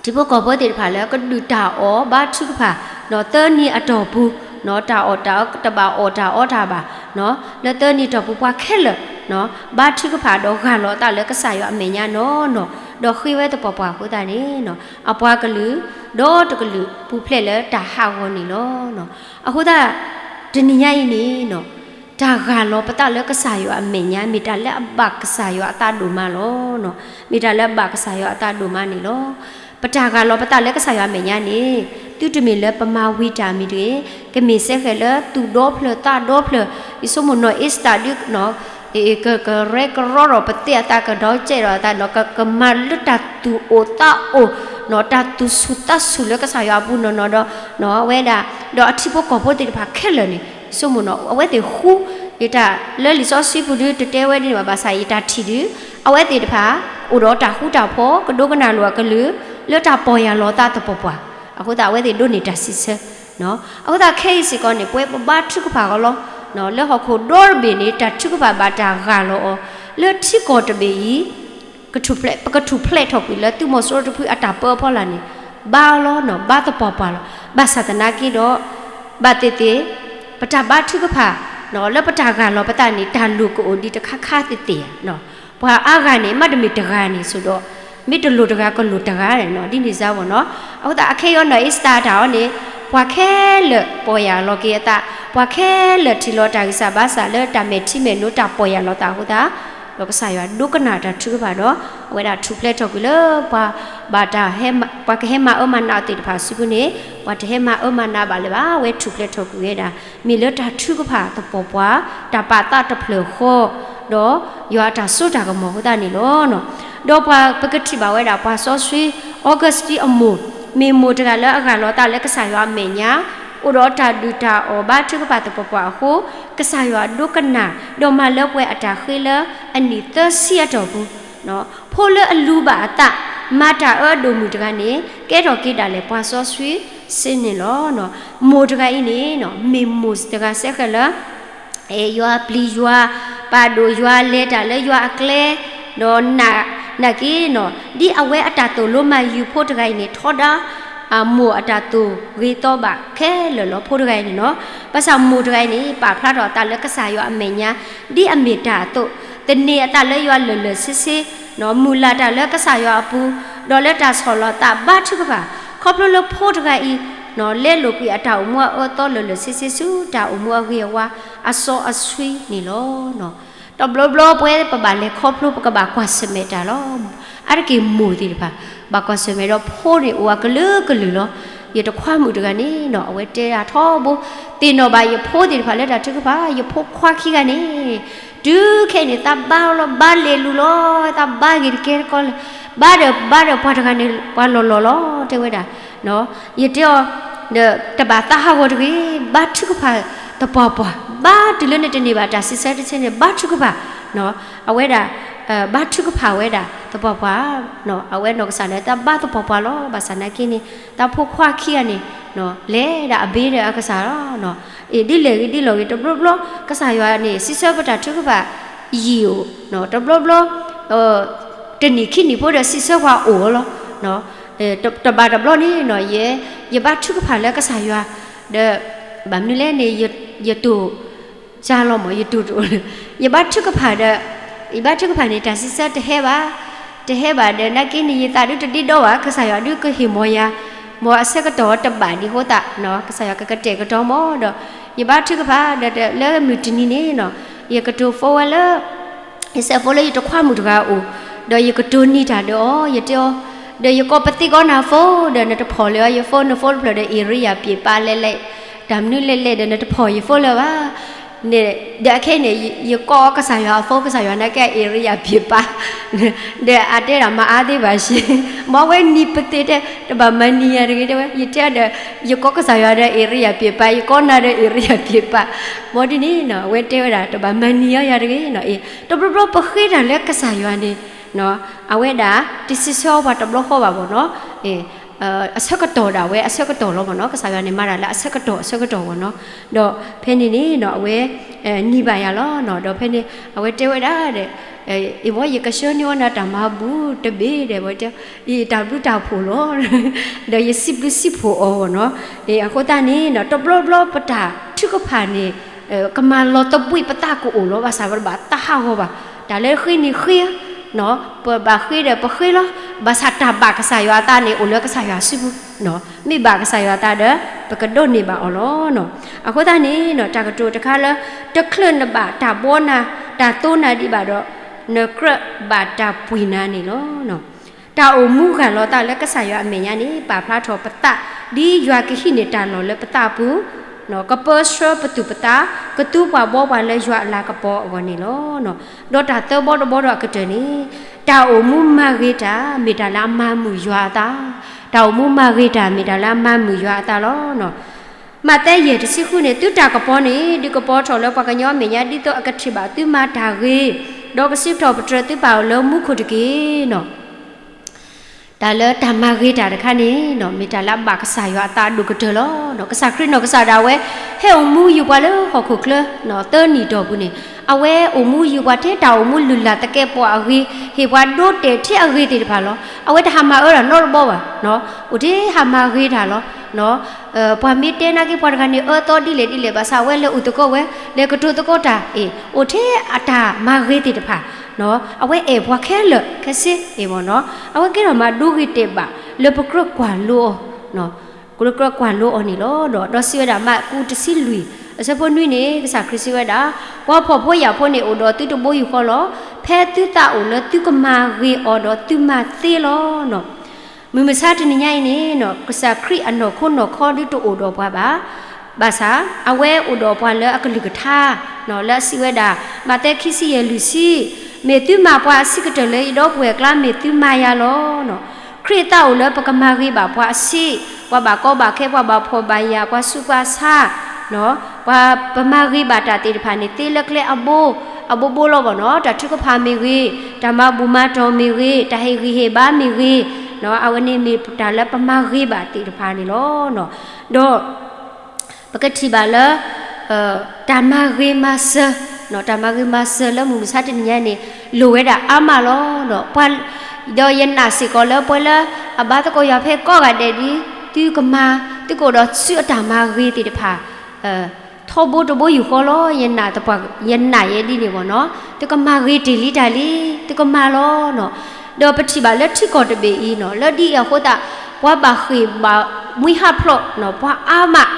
ထံဖိကီၢ်ဖိသ့ၣ်တဖၣ်လၢကဒုၣ်တၢ်အီၣ်ဘါထုကဖၣ်, နီၢ်သၢနံၤအတီၢ်ပူၤ, နီၢ်တၢ်အီၣ်တၢ်အီတဘၣ်အီၣ်တၢ်အီတၢ်ဘၣ်, နီၢ်လၢသၢနံၤအတီၢ်ပူၤ ပှၤခဲလၢာ်, နီၢ်ဘါထုကဖၣ်ဒီး ဂၢ်လီၤအသးလၢကစၢ်ယွၤအမဲာ်ညါနီၢ်နီၢ်, ဒီးဃ့ဝဲသပှၢ်ပှၢ်အဃိသတးန့ၣ်, နီၢ်အပှၤကလုာ်ဒီတကလုာ် ပူၤဖျဲးလၢတၢ်ဟးဂီၤန့ၣ်လီၤ. နီၢ်အဃိသတး တနံၤညါအံၤန့ၣ်, နီၢ် တၢ်ဂၢ်လီၤပသးလၢကစၢ်ယွၤအမဲာ်ညါ မ့ၢ်တၢ်လၢအဘၣ်ကစၢ်ယွၤအသးဒိၣ်မးလီၤ. နီၢ် မ့ၢ်တၢ်လၢအဘၣ်ကစၢ်ယွၤအသးဒိၣ်မးန့ၣ်လီၤ. ပတၢ်ဂၢ်လီၤပသးလၢကစၢ်ယွၤအမဲာ်ညါန့ၣ်, သုတမ့ၢ်လၢပမၤဝံၤတၢ်မံၤတဂ့ၤ, ကမ့ၢ်စ့ၢ်ကီးလၢသူၣ်ဒီဖျၢၣ်သးဒီဖျၢၣ်, ယဆိကမိၣ်နီၢ်အ့ၤစတၢ်ဒုး က, ကရဲကရီဒီးပသ့အသး ကဒီကဲဒီးအသးနီၢ် ကမၤလၢတၢ်သူၣ်အိၣ်သးအိၣ်, နီၢ်တၢ်သူၣ်ဆူၣ်သးဆူၣ်လၢကစၢ်ယွၤအပူၤနီၢ်နီၢ်ဒီး, နီၢ်အဝဲဒၣ်, ဒီးအထံဖိကီၢ်ဖိသ့ၣ်တဖၣ်ခဲလၢာ်န့ၣ် ယဆိကမိၣ်နီၢ် အဝဲသ့ၣ်ဃူ, ယတၢ်လၢလံာ်စီဆှံပူၤဒုး တတဲဝဲဒ်န့ၣ်ဘၣ် ဘၣ်ဆၣ်ယတၢ်ထံၣ်ဒုး, အဝဲသ့ၣ်တဖၣ် အိၣ်ဒီးတၢ်ဃူတၢ်ဖိး ကဒိကနၣ်လိာ်အကလုၢ်, လၢတၢ်ပီၢ်ယၢ်လီၤသးသပှၢ်ပှၢ်, အဃိသတးအဝဲသ့ၣ်ဒိးန့ၢ်တၢ်စံးဆၢ အဃိသတးခဲအံၤစ့ၢ်ကီးန့ၣ် ပဝဲပဘါထုကဖၣ်အီၤလီၤ. လၢဟီၣ်ခိၣ်ဒီတဘ့ၣ်န့ၣ် တၢ်ထုကဖၣ်ဘၣ်တၢ်ဂၢ်လီၤအီၤ, လၢထံကီၢ်တဘ့ၣ်အံၤ ပကထူၣ်ဖျဲးထီၣ်ကွံာ်လၢသုးမီၤစိရိၤတဖုအတၢ်ပၢအဖီလာ်န့ၣ်, ဘါအီၤလီၤနီၢ် ဘါသပှၢ်ပှၢ်လီၤ. ဘၣ်ဆၣ်သနာ်က့ဒီး, ဘၣ်သ့ၣ်သ့ၣ်, ပတၢ်ဘါထုကဖၣ်, လၢပတၢ်ဂၢ်လီၤပသးန့ၣ် တၢ်လိၣ်ကအိၣ်ဒံးတခါခါသ့ၣ်သ့ၣ်ဧါ. ပှၤအါဂၤန့ၣ် မ့တမ့ၢ်တဂၤန့ၣ် ဆိးဒီး, မ့ၢ်တလိၣ်တဂၤကလိၣ်တဂၤနီၢ် ဒ်န့ၣ်စါဝဲနီၢ်. အဃိသတး အခဲအံၤနီၢ်အ့ၤစတၢ်အတၢ်အီၤန့ၣ်, ပှၤခဲလၢာ်ပီၢ်ယၢ်လီၤက့ၤအသး, ပှၤခဲလၢာ်ထံၣ်လီၤတၢ်ဂံၢ်စၢ်ဘါစၢ်လၢတၢ်မဲာ်ထံမဲာ်နိတၢ်ပီၢ်ယၢ်လီၤသးအဃိသတး, ဒီးကစၢ်ယွၤဒိကနၣ်တၢ်ထုကဖၣ်ဒီး, အဝဲဒၣ်ထူၣ်ဖျဲးထီၣ်ကွံာ်လၢပှၤ, ဘၣ်တၢ်, ပှၤကဟဲမၤအၢမၤနးအီၤသ့ၣ်တဖၣ်အစုပူၤန့ၣ်, ပှၤတဟဲမၤအၢမၤနးဘၣ်လၢၤဘၣ် အဝဲထူၣ်ဖျဲးထီၣ်ကွံာ်ဝဲဒၣ်, မ့ၢ်လၢတၢ်ထုကဖၣ်သပှၢ်ပှၢ်, တၢ်ပာ်သးတဖျၢၣ်ဃီ, ဒီးယွၤအတၢ်စိတၢ်ကမီၤအဃိသတးန့ၣ်လီၤ. ဒီးပှၤပကထံၣ်ဘၣ်ဝဲဒၣ် ပှၤစီဆှံ Augustine အမိၢ်, မ့ၢ်မိၢ်တဂၤလၢအဂၢ်လီၤသးလၢကစၢ်ယွၤအမဲာ်ညါ, အိၣ်ဒီးတၢ်ဒုၣ်တၢ်အီၣ်ဘါထုကဖၣ်သပှၢ်ပှၢ်အဃိ, ကစၢ်ယွၤဒိကနၣ်, ဒီးမၤလၢပှဲၤအတၢ်ဃ့လၢအနံၣ်သၢဆံအတီၢ်ပူၤ, ဖိလၢအလူၤဘၣ်အသး, မၤတၢ်အၢအဒိၣ်မုၢ်တဂၤန့ၣ် ကဲထီၣ်က့ၤဒၣ်လဲာ်ပှၤစီဆှံစ့န့ၣ်လီၤ. မိၢ်တဂၤအံၤန့ၣ်, မ့ၢ်မိၢ်တဂၤစ့ၢ်ကီးလၢ ယွၤပျံၤယွၤ, ပာ်ဒိၣ်ယွၤ, လဲၤတၢ်လၢယွၤအကျဲ, ဒီးနာ်က့နီၤ, ဒ်အဝဲအတၢ်သိၣ်လိမၤယုၤဖိတဂၤအံၤန့ၣ် ထီဒါ မိၢ်အတၢ်သိၣ်ဂ့ၤသီဘၣ်ခဲလၢာ်လီၤ ဖိတဂၤအံၤန့ၣ်နီၤ. ဘၣ်ဆၣ်မိၢ်တဂၤအံၤန့ၣ် ပာ်ဖျါထီၣ်အသးလၢကစၢ်ယွၤအမဲာ်ညါ ဒ်အမ့ၢ်တၢ်အသိး, သန့ၤအသးလၢယွၤလၢာ်လၢာ်ဆ့ဆ့, မုၢ်လၢ်တၢ်လၢကစၢ်ယွၤအပူၤ, ဒီးလၢတၢ်ဆီၣ်လီၤသးဘါထုကဖၣ်, ခီဖျိလၢဖိတဂၤအံၤ လဲလိာ်ကွံာ်အတၢ်အိၣ်မူအအၢအသီလၢာ်လၢာ်ဆ့ဆ့ဆူ တၢ်အိၣ်မူအဂ့ၤအဝါအစီအဆှံန့ၣ်လီၤ. တဘျီဘျီပဝဲပဘၣ်လဲၤခီဖျိ ပကဘၣ်ကွၢ်ဆၢၣ်မဲာ်တၢ်လီၤ. အါတက့ၢ်မိၢ်သ့ၣ်တဖၣ် ဘၣ်ကွၢ်ဆၢၣ်မဲာ်ဒီးဖိန့ၣ်အိၣ်အကလုာ်ကလုာ်လီၤ. ယတခွါမုၣ်တဂၤန့ၣ်နီၤ အဝဲတဲဒၣ်ထီဘိ, သ့ၣ်နီၣ်ဘၣ်ယဖိသ့ၣ်တဖၣ်လၢတၢ်ထုကဖၣ်, ယဖိခွါခံဂၤန့ၣ် တုၤခဲအံၤန့ၣ် သးဘါလီၤ ဘါလဲၤလူၤလီၤ, သးဘါဂ့ၤတကဲတကီလၢၤ, ဘါဒီးဘါဒီးပှၤတဂၤန့ၣ် ပှၤလီၤလီၤလီၤ တဲဝဲဒၣ် ယတဲအီၤ, ဒီးတဘၣ်သးဟးဂီၤတဂ့ၤ, ဘါထုကဖၣ်သပှၢ်ပှၢ်, ဘါတုၤလၢနတန့ၢ်ဘၣ်တၢ်စံးဆၢတဆၢန့ၣ် ဘါထုကဖၣ်, အဝဲဒၣ် ဘါထုကဖၣ်ဝဲဒၣ်သပှၢ်ပှၢ်, အဝဲနီၢ်ကစၢ်လၢသးဘါသပှၢ်ပှၢ်လီၤ. ဘၣ်ဆၣ်နာ်က့န့ၣ် သးဖိခွါခံဂၤန့ၣ် လဲၤဒၣ်အဘ့ဒီးအကစၢ်လီၤ. အ့ၣ် ဒ်လဲၣ်ဂ့ၤဒ်လဲၣ်ဂ့ၤ တဘျီဘျီ ကစၢ်ယွၤန့ၣ် စံးဆၢပတၢ်ထုကဖၣ်ယံာ်အိၣ်, တဘျီဘျီ တနံၣ်ခံနံၣ်ဖိဒီးစံးဆၢပှၤအိၣ်လီၤ. တဘၣ်တဘျီန့ၣ် ယဘါထုကဖၣ်လၢကစၢ်ယွၤ, ဒီး ဘၣ်မနုၤလဲၣ်န့ၣ် ယတိၢ် ယၤလီၤမး ယတိၢ်တအိၣ်လၢၤ, ယဘါထုကဖၣ်ဒီး ယဘါထုကဖၣ်န့ၣ် တၢ်စံးဆၢတဟဲဘၣ်, တဟဲဘၣ်ဒီး နာ်က့န့ၣ် ယသးဒုးတဒ့ဒီဘၣ် ကစၢ်ယွၤဒုးကဟ့ၣ်မီၤယၤ, မ်အဆၢကတီၢ်တဘၣ်ဒံးအဃိသတး ကစၢ်ယွၤကကတဲာ်ကတီၤမးဒီး ယဘါထုကဖၣ်ဒီး လၢမုၢ်တနံၤန့ၣ် ယကတိၤ phone ဝဲလၢ ယစဲး phone လၢယတခွါမုၣ်တဂၤအအိၣ်, ဒီးယကတိၤနံၤတၢ်ဒီးအီၤ ယတဲအီၤ, ဒီးယကိးပသံကိးနၤ phone ဒီးနတဖီၣ်လၢၤအီၤ ယ phone န phone တဖျၢၣ်ဒီး area ပျ့ၤပာ်လဲၣ်လဲၣ်, တၢ်မနုၤလဲၣ်လဲၣ်ဒီး နတဖီၣ်ယ phone လၢၤဘၣ် န့ၣ်, ဒီးအခဲအံၤန့ၣ် ယကိးကစၢ်ယွၤအ phone ကစၢ်ယွၤနာ်က့ area ပျ့ၤပာ်, ဒီးအတဲဒၣ်မၤအါသ့ဘၣ်ဆ့, မ်ဝဲနံၤပသ့ၣ်တဲ တဘၣ်မၤနံၤယၤတဂ့ၤ တဲဝဲ ယတဲဒီး ယကိးကစၢ်ယွၤဒီး area ပျ့ၤပာ် ယကိးနၤဒီး area ပျ့ၤပာ်, မ်ဒ်န့ၣ်နီၤ အဝဲတဲဝဲဒၣ် တဘၣ်မၤနံၤအီၤယၤတဂ့ၤနီၤ, အ့ၣ် တဘျီဘျီပဃ့တၢ်လၢကစၢ်ယွၤန့ၣ် အဝဲဒၣ် တစံးဆၢအီၤပှၤတဘျီဃီဘၣ်ဘၣ်နီၤ, အဆၢကတီၢ်ဒၣ်ဝဲအဆၢကတီၢ်လီၤဘၣ်နီၤ, ကစၢ်ယွၤန့ၣ်မၤတၢ်လၢအဆၢကတီၢ်အဆၢကတီၢ်ဘၣ်နီၤ, ဒီးဖဲန့ၣ်န့ၣ်နီၤ အဝဲ နံၤဘၣ်ယၤလီၤနီၤ, ဒီးဖဲန့ၣ် အဝဲတဲဝဲဒၣ်ဒီး အံၤမ့ၢ်ယကဆှၢန့ၢ်အီၤနၤတၢ်မၤဘူၣ်တဘ့ၣ်ဒီး ဝဲတဲ အံၤတၢ်ဘျုးတၢ်ဖှိၣ်လီၤ ဒီးယစံးဘျုးစံးဖှိၣ်အီၤဘၣ်နီၤ, အဃိသတးန့ၣ်နီၤ တဘျီဘျီပတၢ်ထုကဖၣ်န့ၣ် ကမၤလီၤသဘှံးပသးကအိၣ်လီၤ, ဘၣ်ဆၣ်ပတဘၣ်သးဟးဂီၤဘၣ်, တၢ်လၢဃ့န့ၣ်ဃ့ ပဘၣ်ဃ့ဒီးပဃ့လီၤ, ဘၣ်ဆၣ်တၢ်ဘၣ်ကစၢ်ယွၤအသးန့ၣ် အိၣ်လၢကစၢ်ယွၤစုပူၤ, မ့ၢ်ဘၣ်ကစၢ်ယွၤအသးဒီး ပကဒိးန့ၢ်ဘၣ်အီၤလီၤ. အဃိသတးန့ၣ်နီၤ တၢ်ကတိၤတခါလၢ တချုးနဘၣ်တၢ်ဘှီနၤ တၢ်သိနၤဒံးဘၣ်ဒီး နကြၢးဘၣ်တၢ်ပှံၤနၤန့ၣ်လီၤ. တၢ်အိၣ်မူဂၢ်လီၤသးလၢကစၢ်ယွၤအမဲာ်ညါန့ၣ် ပာ်ဖျါထီၣ်ပသး ဒ်ယွၤကဟံးန့ၢ်တၢ်လီၢ်လၢပသးအပူၤ, ကပၢဆှၢပသူၣ်ပသး ကသူပှၤဘှီပှၤလၢယွၤအလၤကပီၤအဂီၢ်န့ၣ်လီၤ. ဒီးတၢ်သၢဘီတဘီဒီးအကတၢၢ်န့ၣ် တၢ်အိၣ်မူမၤဂ့ၤတၢ် မ့ၢ်တၢ်လၢအမၤမုာ်ယွၤအသး, တၢ်အိၣ်မူမၤဂ့ၤတၢ် မ့ၢ်တၢ်လၢအမၤမုာ်ယွၤအသးလီၤ. မးသဲယဲၢ်တဆံဃုန့ၣ် သုတၢ်ကပီၤန့ၣ် ဒုးကပီၤထီၣ်လၢပှၤကညီအမဲာ်ညါ ဒ်သိးအကထံၣ်ဘၣ်သုမၤတၢ်ဂ့ၤ, ဒီးကစံးထီၣ်ပတြၢၤသုပၢ်အိၣ်လၢမူခိၣ်တက့ၢ်နီၤ. တၢ်လၢတၢ်မၤဂ့ၤတၢ်တခါန့ၣ်နီၤ မ့ၢ်တၢ်လၢအဘၣ်ကစၢ်ယွၤအသးဒိၣ်ကတၢၢ်လီၤ. ကစၢ်ခရံာ်နီၢ်ကစၢ်ဒၣ်ဝဲ ဟဲအိၣ်မူယုာ်ပှၤလၢဟီၣ်ခိၣ်ချၢ သၢနံၣ်တီၢ်ပူၤန့ၣ် အဝဲအိၣ်မူယုာ်ပှၤထဲတၢ်အိၣ်မူလုၢ်လၢ်သကဲးပဝးအဂ့ၤ, ဟ့ၣ်ပှၤဒိတဲာ်ထဲအဂ့ၤသ့ၣ်တဖၣ်လီၤ. အဝဲတဟးမၤအၢတၢ်နီတဘျီဘၣ်, အိၣ်ထဲဟးမၤဂ့ၤတၢ်လီၤ. ပှၤမ့ၢ်တဲနာ်က့ ပှၤတဂၤန့ၣ် အၢသီဒ်လဲၣ်ဒ်လဲၣ် ဘၣ်ဆၣ်အဝဲလဲၤအိၣ်သကိးဝဲ လဲၤကတိၤသကိးတၢ်အံၤ အိၣ်ထဲအတၢ်မၤဂ့ၤသ့ၣ်တဖၣ် အဝဲအဲၣ်ပှၤခဲလၢာ်ခဲဆ့အံၤမ့ၢ်နီၤ အဝဲကဲထီၣ်မၤဒိဂ့ၤတဲာ်ဘၣ် လၢပကြၢးကွၢ်လိအီၤ, ကြၢးကွၢ်လိအီၤန့ၣ်လီၤ. ဒီး ဒီးစံးဝဲဒၣ် မၢ်ကူးတဆံလွံၢ် အဆၢဖိနွံန့ၣ် ကစၢ်ခရံာ်စံးဝဲဒၣ်, ပှၤဖှီၣ်ဖိယာ်ဖိန့ၣ် အိၣ်ဒီးသုတဘိယူၢ်ဃီလီၤ. ဖဲသုသးအိၣ်လၢသုကမၤဂ့ၤအီၤဒီးသုမၤသ့လီၤ. မုၢ်မဆါတနံၤညါအံၤန့ၣ် ကစၢ်ခရံာ်အနီၢ်ခိနီၢ်ခီဒုတအိၣ်ဒီးပှၤဘၣ်. ဘၣ်ဆၣ် အဝဲအိၣ်ဒီးပှၤလၢအကလုၢ်ကထါ လၢအစံးဝဲဒၣ် မးသဲခံဆံယဲၢ်လွံၢ်ဆံ, မ့ၢ်သုမၤပှၤအဆံးကတၢၢ်လၢယဒီပုၢ်ဝဲၢ်အကျါ မ့ၢ်သုမၤယၤလီၤ. ခရံာ်အသးအိၣ်လၢပကမၤဂ့ၤဘၣ်ပှၤအဆံး, ပှၤဘၣ်ကီဘၣ်ခဲ, ပှၤဘၣ်ဖှီၣ်ဘၣ်ယာ်, ပှၤဆူးပှၤဆါ, ပှၤပမၤဂ့ၤဘၣ်တၢ်သ့ၣ်တဖၣ်န့ၣ် သ့လၢကျဲအဘိ, အဘိဘိလီၤဘၣ်နီၤ, တၢ်ထုကဖၣ်မ့ၢ်ဂ့ၤ, တၢ်မၤဘူၣ်မၤတီၢ်မ့ၢ်ဂ့ၤ, တၢ်ဟ့ၣ်ဂံၢ်ဟ့ၣ်ဘါမ့ၢ်ဂ့ၤ, အဝဲန့ၣ်မ့ၢ်တၢ်လၢပမၤဂ့ၤဘၣ်သ့ၣ်တဖၣ်န့ၣ်လီၤ. ဒီး ပကထံၣ်ဘၣ်လၢ တၢ်မၤဂ့ၤမၤစၢၤ, တၢ်မၤဂ့ၤမၤစၢၤလၢမုၢ်မဆါတနံၤညါန့ၣ် လိၣ်ဝဲဒၣ်အါမးလီၤ. ဒီးယနာ်စ့ၢ်ကီးလၢပှၤလၢအဘါသကိးယွၤဖဲကိးဂၤဒဲးဒ် သုကမၤ, သုကအိၣ်ဒီးဆူအတၢ်မၤဂ့ၤသ့ၣ်တဖၣ် ထီဘိတဘိယူၢ်ဃီလီၤ. ယနာ်သပှၢ် ယနာ်ယဲဒ်န့ၣ်ဘၣ်နီၤ, သုကမၤဂ့ၤတ့ၢ်လံတၢ်လံ, သုကမၤလီၤနီၤ. ဒီးပထံၣ်ဘၣ်လၢထံကီၢ်တဘ့ၣ်အံၤနီၤ, လၢဒ်အံၤအဃိသတး ပှၤဘၣ်ဃ့ၢ်ဘၣ်မှံဟးဖျိးနီၤ, ပှၤအါမး,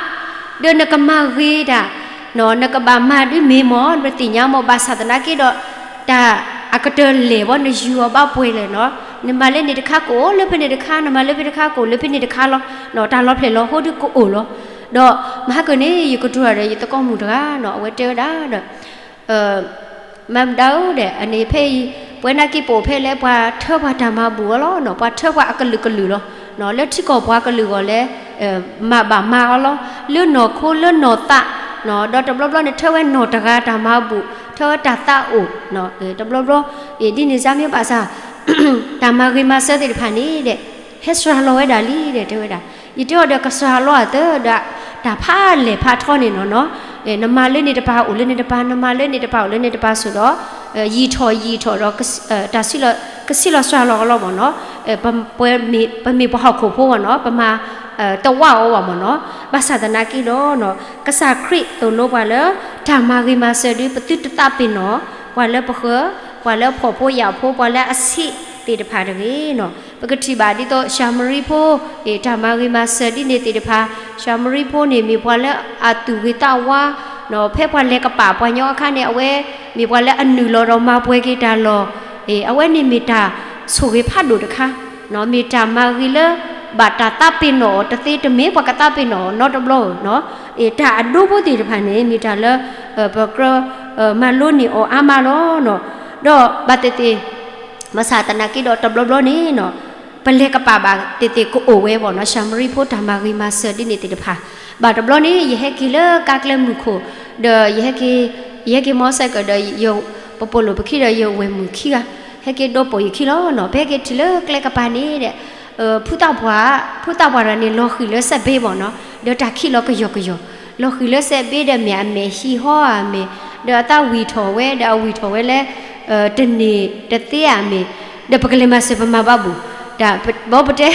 ဒီးနကမၤဂ့ၤတၢ်, နကဘၣ်မၤဒ်မ့ၢ်မ့ၢ် နပသ့ၣ်ညါမ့ၢ် ဘၣ်ဆၣ်သနာ်က့ဒီး တၢ်အကတၢၢ်လဲၢ်ဘၣ် နယူၤအီၤဘၣ်ပှဲၤလဲၣ်နီၤ, နမၤလၢန့ၣ်တခါကအိၣ်လၢဖဲန့ၣ်တခါ, နမၤလၢဖဲတခါကအိၣ်လၢဖဲန့ၣ်တခါလီၤ. တၢ်လီၤဖျဲၣ်လီၤဟိဒုးကအိၣ်လီၤ. ဒီးမဟါကၢန့ၣ် ယကတိၤတၢ်ဒီးယသကိးမုၣ်တဂၤနီၤ, အဝဲတဲဝဲဒၣ်ဒီး မၤမတၤဧၢဒီး အန့ၣ်ဖဲအံၤ ပဝဲနာ်က့ပအိၣ်ဖဲလဲၣ် ပှၤထၢပှၤတၢ်မၤဘူၣ်အီၤလီၤနီၤ, ပှၤထၢပှၤအကလုာ်ကလုာ်လီၤ. လၢထံကီၢ်ပှၤကလုာ်ဂီၢ်လဲၣ် မၤဘၣ်မၤအီၤလီၤ, လၢနီၢ်ခိလၢနီၢ်သး, ဒီးတဘျီဘျီန့ၣ် ထၢဝဲနီၢ်တဂၤတၢ်မၤဘူၣ်, ထၢဝဲတၢ်သးအိၣ်, တဘျီဘျီ ဒ်န့ၣ်စါမ့ၢ်ဘၣ်ဆၣ် တၢ်မၤဂ့ၤမၤစၢၤသ့ၣ်တဖၣ်န့ၣ်ဒီး ဟဲစှၤလီၤဝဲဒၣ်လံဒီး တဲဝဲဒၣ်, ယတဲအီၤဒီး ကစှၤလီၤအသးဒီး တၢ်ဖးလဲၢ်ဖးထီန့ၣ်နီၤနီၤ, နမၤလၢန့ၣ်တပၤ အိၣ်လၢန့ၣ်တပၤ, နမၤလၢန့ၣ်တပၤ အိၣ်လၢန့ၣ်တပၤ ဆိးဒီး ယံာ်ထီၣ်ယံာ်ထီၣ်ဒီး တၢ်စံးလီၤ ကစံးလီၤစှၤလီၤအီၤလီၤမ့ၢ်နီၤ, ပမ့ၢ်ပှၤဟီၣ်ခိၣ်ဖိမ့ၢ်နီၤ, ပမၤတဝၢ်အီၤဘၣ်မ့ၢ်နီၤ, ဘၣ်ဆၣ်သနာ်က့ဒီး ကစၢ်ခရံာ်သိၣ်လိပှၤလၢ တၢ်မၤဂ့ၤမၤစၢၤဒီး ပသုတသးပ့ၤနီၣ် ပှၤလၢပဃၢၤ, ပှၤလၢဖှီၣ်ဖိယာ်ဖိ, ပှၤလၢအဆံးသ့ၣ်တဖၣ်တဂ့ၤနီၤ. ပကထံၣ်ဘၣ်ဒ်သိး ၡၤမရံဖိ တၢ်မၤဂ့ၤမၤစၢၤဒ်န့ၣ်သ့ၣ်တဖၣ်, ၡၤမရံဖိန့ၣ် မ့ၢ်ပှၤလၢအသူၣ်ဂ့ၤသးဝါ, ဖဲပှၤလဲၤကပာ်ပှၤညီအခါန့ၣ် အဝဲမ့ၢ်ပှၤလၢအနုာ်လီၤဒီးမၤပှဲၤက့ၤတၢ်လီၢ်, အဝဲန့ၣ်မ့ၢ်တၢ်ဆိၣ်ဂ့ၤဖးဒိၣ်တခါ, မ့ၢ်တၢ်မၤဂ့ၤလၢ ဘၣ်တၢ်သးပ့ၤနီၣ်အီၤတသ့ တမ့ၢ်ပှၤကသးပ့ၤနီၣ်အီၤနီတဘျီဧိၤနီၤ, တၢ်အဒိဖိသ့ၣ်တဖၣ်န့ၣ် မ့ၢ်တၢ်လၢ ပကြၢး မၤလိန့ၢ်အီၤအါမးလီၤနီၤ. ဒီးဘၣ်သ့ၣ်သ့ၣ် ဘၣ်ဆၣ်သနာ်က့ဒီးတဘျီဘျီန့ၣ်နီၤ, ပလဲၤကပာ်ဘၣ်သ့ၣ်သ့ၣ်ကအိၣ်ဝဲဘၣ်နီၤ, ၡၤမရံဖိတၢ်မၤဂ့ၤမၤစၢၤဒ်န့ၣ်သ့ၣ်တဖၣ်, ဘၣ်တဘျီန့ၣ် ယဟဲက့ၤလၢကါကျဲမုၢ်ခိၣ်, ဒီးယဟဲက့ၤ, ယဟဲက့ၤမီၤစဲးကၢးဒီး ပပိာ်လိာ်ပခံဒီးယဝဲၢ်မုၣ်ခံဂၤ, ဟဲက့ၤဒိးပိာ်ယခံလီၤနီၤ. ပဟဲက့ၤထံၣ်လၢကျဲကပၤန့ၣ်ဒီး ဖုသၣ်ပှၢ်, ဖုသၣ်ပှၢ်တဂၤန့ၣ် လီၤဃံၤလၢစဲးဘ့ဘၣ်နီၤ, ဒီးတၢ်ခံးလီၤကယီၤကယီၤ, လီၤဃံၤလၢစဲးဘ့ဒီးမ့ၢ်အမဲာ်ဟံးဟီဧါမ့ၢ်, ဒီးအသးဝံၣ်ထီၣ်ဝဲဒီးအဝံၣ်ထီၣ်ဝဲလၢ တန့ၢ်တသ့ဧါမ့ၢ်, ဒီးပကလဲၤမၤစၢၤပမၤဘၣ်ဘူၣ်, တၢ်ဘီပတဲ,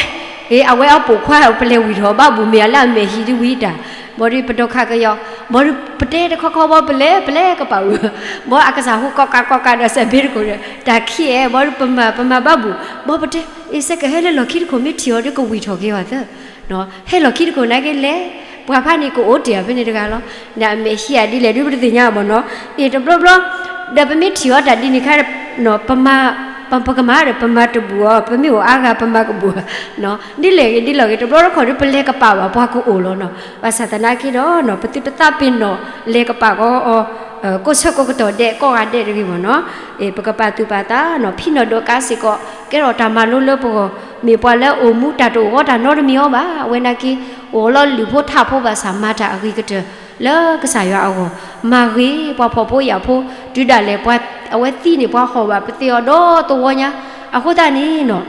အဝဲအပိာ်ခွါပလဲၤဝံၣ်ထီၣ်ဘၣ်ဘူၣ်မ့ၢ်အလၢအမဲာ်ဟံးဒ်ဝံတၢ်, ဘၣ်ဒီးပဒိးခးကယီၤ, ဘၣ်ဒီးပတဲတခီခီဘၣ်ပလဲၤ ပလဲၤကပာ်ဝံၤ, ဘၣ်အကစၢ်ဟူကီးကးကီးကးဒီးစဲးဘ့တခိၣ်ဒီး တၢ်ခံးအဲၣ် ဘၣ်ဒီးပမၤပမၤဘၣ်ဘူၣ်, ဘၣ်ပတဲ, အ့ စဲးကဟဲလၢလီၢ်ခံတခိၣ် မ့ၢ်ထံၣ်အီၤဒီးကဝံၣ်ထီၣ်က့ၤအီၤသၢ ဟဲလီၢ်ခံတခိၣ်နာ်က့လဲၣ်, ပှၤဖးန့ၣ်ကအိၣ်တ့ၢ်အီၤဖဲန့ၣ်တဂၤလီၤ, ဒီးအမဲာ်ဟံးဧါဒ်လဲၣ်ဒုးပတသ့ၣ်ညါဘၣ်နီၤ, အ့ တဘျီဘျီ, ဒီးပမ့ၢ်ထံၣ်အီၤတၢ်ဒ်န့ၣ်ခါ, ပမၤ, ပကမၤဒီးပမၤတဘူၣ်အီၤ ပမ့ၢ်အိၣ်အါဂၤပမၤကဘူၣ်, ဒ်လဲၣ်ဂ့ၤဒ်လဲၣ်ဂ့ၤ တဘျီတခီၣ်ဒီးပလဲၤကပာ်ဘၣ်ပှၤကအိၣ်လီၤနီၤ, ဘၣ်ဆၣ်သနာ်က့ဒီး ပသုတသးပ့ၤနီၣ်လဲၤကပာ်ကီးအီၤ ကိးဆၢကိးကတီၢ်ဒဲးကိးဂၤဒဲးတဂ့ၤဘၣ်နီၤ, ပကပာ်သူၣ်ပာ်သးနီၤ, ဖံနီၢ်ဒိးကါစ့ၢ်ကီး ကဲထီၣ်တၢ်မၤလိလၢပဂီၢ်, မ့ၢ်ပှၤလၢအိၣ်မူတၢ်တအိၣ်ဂီၢ်တၢ်နီတမံၤအီၤဘၣ်, အဝဲနာ်က့ အိၣ်လီၤလုၢ်ဖိထးဖိဘၣ်ဆၣ် မၤတၢ်အဂ့ၤကတၢၢ်လၢကစၢ်ယွၤအဂီၢ်, မၤဂ့ၤပှၤဖှီၣ်ဖိယာ်ဖိ, တုၤဒၣ်လဲာ်ပှၤအဝဲသံန့ၣ် ပှၤဟီၣ်ဘၣ်ပသ့အီၤဒီးသဝီညါ, အဃိသတးန့ၣ်နီၤ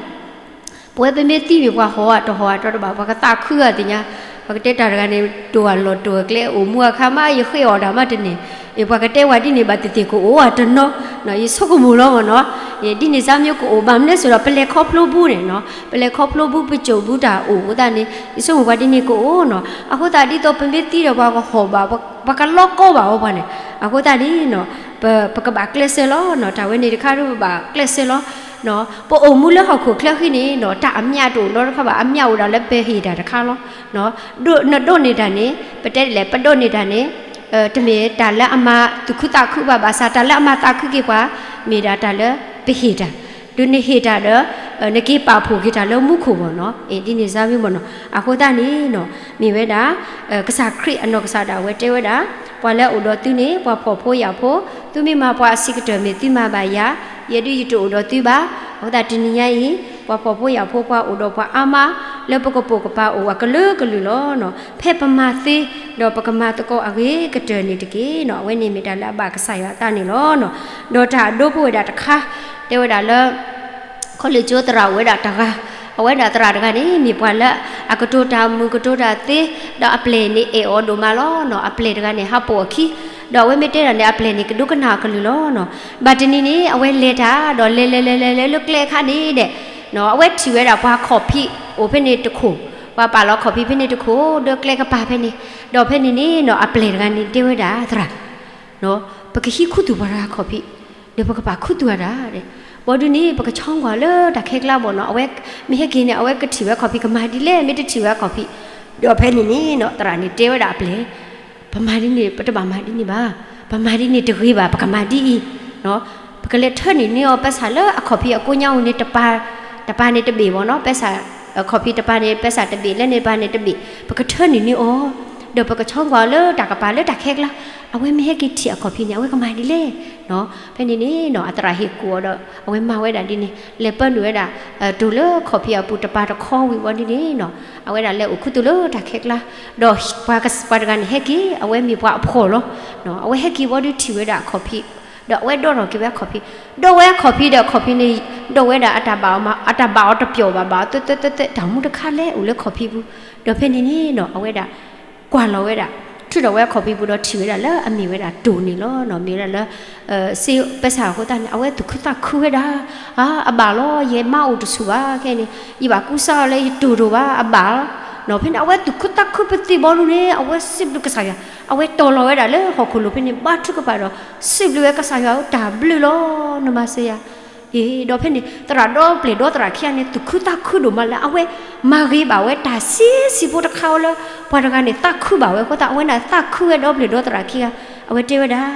ပဝဲပမ့ၢ်သံမ့ၢ်ပှၤဟီၣ်ဧါ တဟီၣ်ဧါတဘၣ် ပှၤကသးခုဂၤသ့ၣ်ညါ, ပှၤကတဲတၢ်တဂၤန့ၣ် တိၢ်အလီၢ်တိၢ်အကျဲအိၣ်မူအခါမး ယဃ့အီၣ်တၢ်မးတန့ၢ်, အ့ ပှၤကတဲဝဲဒ်န့ၣ်ဘၣ်သ့ၣ်သ့ၣ်ကအိၣ်ဧါတနီၤ, ယဆိကမိၣ်လီၤမ့ၢ်နီၤ, ဒ်န့ၣ်စါမ့ၢ်ကအိၣ်ဘၣ်မနုၤစ့ၢ်ဒီး ပလဲၤခီဖျိဘုန့ၣ်နီၤ, ပလဲၤခီဖျိဘုပစိာ်ဘုတၢ်အိၣ်အဃိသတးန့ၣ် ယဆိကမိၣ်ပှၤဒ်န့ၣ်ကအိၣ်နီၤ, အဃိသတးဒ်သိးပမ့ၢ်သံဒီးပှၤကဟီၣ်ဘၣ် ပှၤကလီကီဘၣ်အီၤပှၤန့ၣ်, အဃိသတးန့ၣ်နီၤ ပကဘၣ်ကျဲးစၢးလီၤနီၤ, တၢ်ဝဲန့ၣ်တခါဒီးပဘၣ်ကျဲးစၢးလီၤ ပအိၣ်မူလၢဟီၣ်ခိၣ်ချၢဃံန့ၣ်နီၤ တၢ်အမျးတအိၣ်နီတခါဘၣ်, အမျးအိၣ်ဒၣ်လၢပဟ့ၣ်တၢ်တခါလီၤ. နဒိးန့ၢ်တၢ်န့ၣ် ပတဲလဲၣ် ပဒိးန့ၢ်တၢ်န့ၣ် တမ့ၢ်တၢ်လၢအမၤသူၣ်ခုသးခုဘၣ်, ဘၣ်ဆၣ်တၢ်လၢအမၤသးခုက့ၤပှၤ မ့ၢ်ဒၣ်တၢ်လၢပဟ့ၣ်တၢ်, ဒီးနဟ့ၣ်တၢ်ဒီး နက့ၤပာ်ဖှိၣ်က့ၤတၢ်လၢမူခိၣ်ဘၣ်နီၤ, အ့ ဒ်န့ၣ်စါမ့ၢ်ဘၣ်နီၤ, အဃိသတးန့ၣ်နီၤ မ့ၢ်ဝဲဒၣ် ကစၢ်ခရံာ်အနီၢ်ကစၢ်ဒၣ်ဝဲတဲဝဲဒၣ် ပှၤလၢအအိၣ်ဒီးသုန့ၣ် ပှၤဖှီၣ်ဖိယာ်ဖိ, သုမ့ၢ်မၤပှၤအဆံးကတၢၢ်မ့ၢ်သုမၤဘၣ်ယၤ, ယဲဒုးယတအိၣ်ဒီးသုဘၣ်. အဃိသတးတနံၤညါအံၤ ပှၤဖှီၣ်ဖိယာ်ဖိ ပှၤအိၣ်ဒီးပှၤအါမး လၢပကပိာ်ကပၤအိၣ်ဝဲကလုာ်ကလုာ်လီၤ. ဖဲပမၤသ့ ဒီးပကမၤသကိးအဂ့ၤကတၢၢ်န့ၣ်တက့ၢ်နီၤ, အဝဲန့ၣ်မ့ၢ်တၢ်လၢအဘၣ်ကစၢ်ယွၤအသးန့ၣ်လီၤ. ဒီးတၢ်အဒိဖိဝဲဒၣ်တခါ တဲဝဲဒၣ်လၢ ခီလ့ၣ်ကၠိသရၣ်အိၣ်ဝဲဒၣ်တဂၤ, အဝဲဒၣ်သရၣ်တဂၤန့ၣ် မ့ၢ်ပှၤလၢအကတိၤတၢ်မုာ်ကတိၤတၢ်သ့, ဒီးအပျဲၢ်န့ၣ်အဲၣ်အီၤဒိၣ်မးလီၤနီၤ, အပျဲၢ်တဂၤန့ၣ် ဟးပိာ်အခံ, ဒီးအဝဲမ့ၢ်တဲဒၣ်န့ၣ် အပျဲၢ်န့ၣ် ကဒိကနၣ်အကလုၢ်လီၤနီၤ. ဘၣ်တနံၤန့ၣ် အဝဲလဲၤတၢ် ဒီးလဲၤလဲၤလဲၤလဲၤလဲၤလၢကျဲအခါန့ၣ်ဒီး အဝဲထံၣ်ဝဲဒၣ်ပှၤခီၣ်ဖံးအိၣ်ဖဲန့ၣ်တခိၣ်, ပှၤပာ်လီၤခီၣ်ဖံးဖဲန့ၣ်တခိၣ် ဒီးကျဲကပၤဖဲန့ၣ်, ဒီးဖဲန့ၣ်န့ၣ်နီၤ အပျဲၢ်တဂၤန့ၣ်တဲဝဲဒၣ်သရၣ် ပကဟံးခူသူၣ်ပှၤတဂၤခီၣ်ဖံး, ဒီးပကပာ်ခူသူၣ်အတၢ်ဒီး, ဘၣ်ဒုးန့ၣ် ပကဆီကွၢ်လၢတၢ်ခဲကျါဘၣ်နီၤ, အဝဲမ့ၢ်ဟဲက့ၤန့ၣ် အဝဲကထံၣ်ဝဲခီၣ်ဖံးကမၤဒ်လဲၣ် မ့ၢ်တထံၣ်ဝဲခီၣ်ဖံး, ဒီးဖဲန့ၣ်န့ၣ်နီၤ သရၣ်န့ၣ်တဲဝဲဒၣ်အပျဲၢ်, ပမၤဒ်န့ၣ် ပတဘၣ်မၤဒ်န့ၣ်ဘၣ်, ပမၤဒ်န့ၣ်တဂ့ၤဘၣ် ပကမၤဒ်အံၤ, ပကလဲၤထၢနုာ်န့ၢ်အီၤ ပစၢ်လၢအခီၣ်ဖံးအကိညါအိၣ်န့ၣ် တပၤန့ၣ်တဘ့ၣ်ဘၣ်နီၤ, ပစၢ်, ခီၣ်ဖံးတပၤန့ၣ် ပစၢ်တဘ့ၣ် လၢန့ၣ်တပၤန့ၣ်တဘ့ၣ်, ပကထၢနုာ်န့ၢ်အီၤ, ဒီးပကဆီကွၢ်အီၤလၢတၢ်ကပၤလၢတၢ်ခဲကျါ, အဝဲမ့ၢ်ဟဲက့ၤထံၣ်အခီၣ်ဖံးန့ၣ် အဝဲကမၤဒ်လဲၣ်, ဖဲန့ၣ်န့ၣ်နီၤ အသရၣ်ဟ့ၣ်ကူၣ်အီၤဒီး အဝဲမၤဝဲဒၣ်ဒ်န့ၣ် လဲၤပၢနုာ်ဝဲဒၣ် တိၤလၢခီၣ်ဖံးအပူၤတပၤတခီဝံၤဝံၤဒ်န့ၣ်နီၤ, အဝဲဒၣ်လဲၤအိၣ်ခူသူၣ်လၢတၢ်ခဲကျါ, ဒီးပှၤတဂၤန့ၣ်ဟဲက့ၤ အဝဲမ့ၢ်ပှၤအဖှီၣ်လီၤ, အဝဲဟဲက့ၤဝံၤဒီးထံၣ်ဝဲဒၣ်အခီၣ်ဖံး, ဒီးအဝဲဒိးထီၣ်က့ၤဝဲအခီၣ်ဖံး, ဒိးဝဲအခီၣ်ဖံးဒီးအခီၣ်ဖံးန့ၣ်, ဒိးဝဲဒၣ်အတၢ်ဘၣ်အီၤမး အတၢ်ဘၣ်အီၤတပျီၢ်ဘၣ် ဘၣ်အီၤ သၢသၢသၢသၢ တၢ်မူတခါလဲၤအိၣ်လၢခီၣ်ဖံးပူၤ, ဒီးဖဲန့ၣ်န့ၣ်နီၤ အဝဲဒၣ် ကွၢ်လီၤဝဲဒၣ်, ထုးထီၣ်ဝဲအခီၣ်ဖံးပူၤဒီးထံၣ်ဝဲဒၣ်လၢအမ့ၢ်ဝဲဒၣ်တိၤန့ၣ်လီၤနီၤ, မ့ၢ်ဝဲဒၣ်လၢ စ့ပစၢ်အဃိသတးန့ၣ် အဝဲသူၣ်ခုသးခုဝဲဒၣ်, အါ အဘၣ်လီၤ ယမါအိၣ်တဆူၣ်ဘၣ်ခဲန့ၣ် ယဘၣ်ကူစါအီၤလၢယတိၤဒိၣ်ဘၣ် အဘၣ်လီၤ, ဖဲန့ၣ် အဝဲသူၣ်ခုသးခုပသ့ၣ်ဘီဒုန့ၣ် အဝဲစံးဘျုးကစၢ်ယွၤ, အဝဲတီၤလီၤဝဲဒၣ်လၢဟီၣ်ခိၣ်လိၤဖဲန့ၣ် ဘါထုကဖၣ်ဒီး စံးဘျုးဝဲကစၢ်ယွၤဧၢ တၢ်ဘျုးလီၤ နမၤစၢၤယၤ အ့ ဒီးဖဲန့ၣ် သရၣ်ဒီပျဲၢ်ဒီသရၣ်ခံဂၤန့ၣ် သူၣ်ခုသးခုဒိၣ်မးလၢ အဝဲမၤဂ့ၤဘၣ်ဝဲတၢ်ဆံးဆံးဖိတခါအီၤလၢ ပှၤတဂၤန့ၣ် သးခုဘၣ်ဝဲအဃိသတး အဝဲန့ၣ်သးခုဝဲဒီပျဲၢ်ဒီသရၣ်ခံဂၤ, အဝဲတဲဝဲဒၣ်,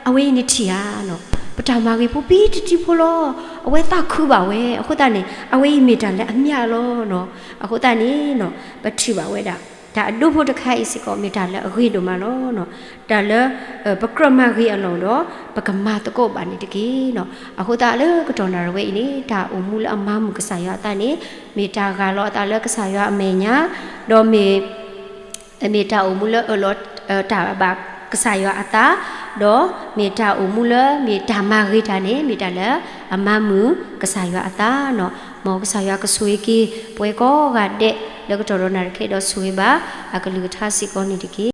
အဝဲအံၤန့ၣ်ထံၣ်ဧါနီၤ, ပတၢ်မၤဂ့ၤဖိပံတတံဖိလီၤ, အဝဲသးခုဘၣ်ဝဲ အဃိသတးန့ၣ် အဝဲအံၤမ့ၢ်တၢ်လၢအမျးလီၤနီၤ, အဃိသတးန့ၣ်နီၤ ပထံၣ်ဘၣ်ဝဲဒၣ် တၢ်အဒိဖိတခါအံၤစ့ၢ်ကီး မ့ၢ်တၢ်လၢအဂ့ၤဒိၣ်မးလီၤနီၤ, တၢ်လၢ ပကြၢးမၤဂ့ၤအလီၢ်ဒီး ပကမၤသကိးဘၣ်န့ၣ်တက့ၢ်နီၤ, အဃိသတးလၢကတီၢ်နၣ်ရံၣ်ဝဲအံၤန့ၣ် တၢ်အိၣ်မူလၢအမၤမုာ်ကစၢ်ယွၤအသးန့ၣ် မ့ၢ်တၢ်ဂၢ်လီၤအသးလၢကစၢ်ယွၤအမဲာ်ညါ, ဒီးမ့ၢ် မ့ၢ်တၢ်အိၣ်မူလၢအၢၣ်လီၤ တၢ်ဘၣ်ကစၢ်ယွၤအသး ဒီးမ့ၢ်တၢ်အိၣ်မူလၢမ့ၢ်တၢ်မၤဂ့ၤတၢ်န့ၣ် မ့ၢ်တၢ်လၢအမၤမုာ်ကစၢ်ယွၤအသးန့ၣ်. မ်ကစၢ်ယွၤကဆိၣ်ဂ့ၤက့ၤ ပဝဲကိးဂၤဒဲးလၢကတီၢ်ဒီးနၣ်ရံၣ်ခဲအံၤဒီးဆိၣ်ဂ့ၤဘၣ်အကလုၢ်ကထါစ့ၢ်ကီးန့ၣ်တက့ၢ်.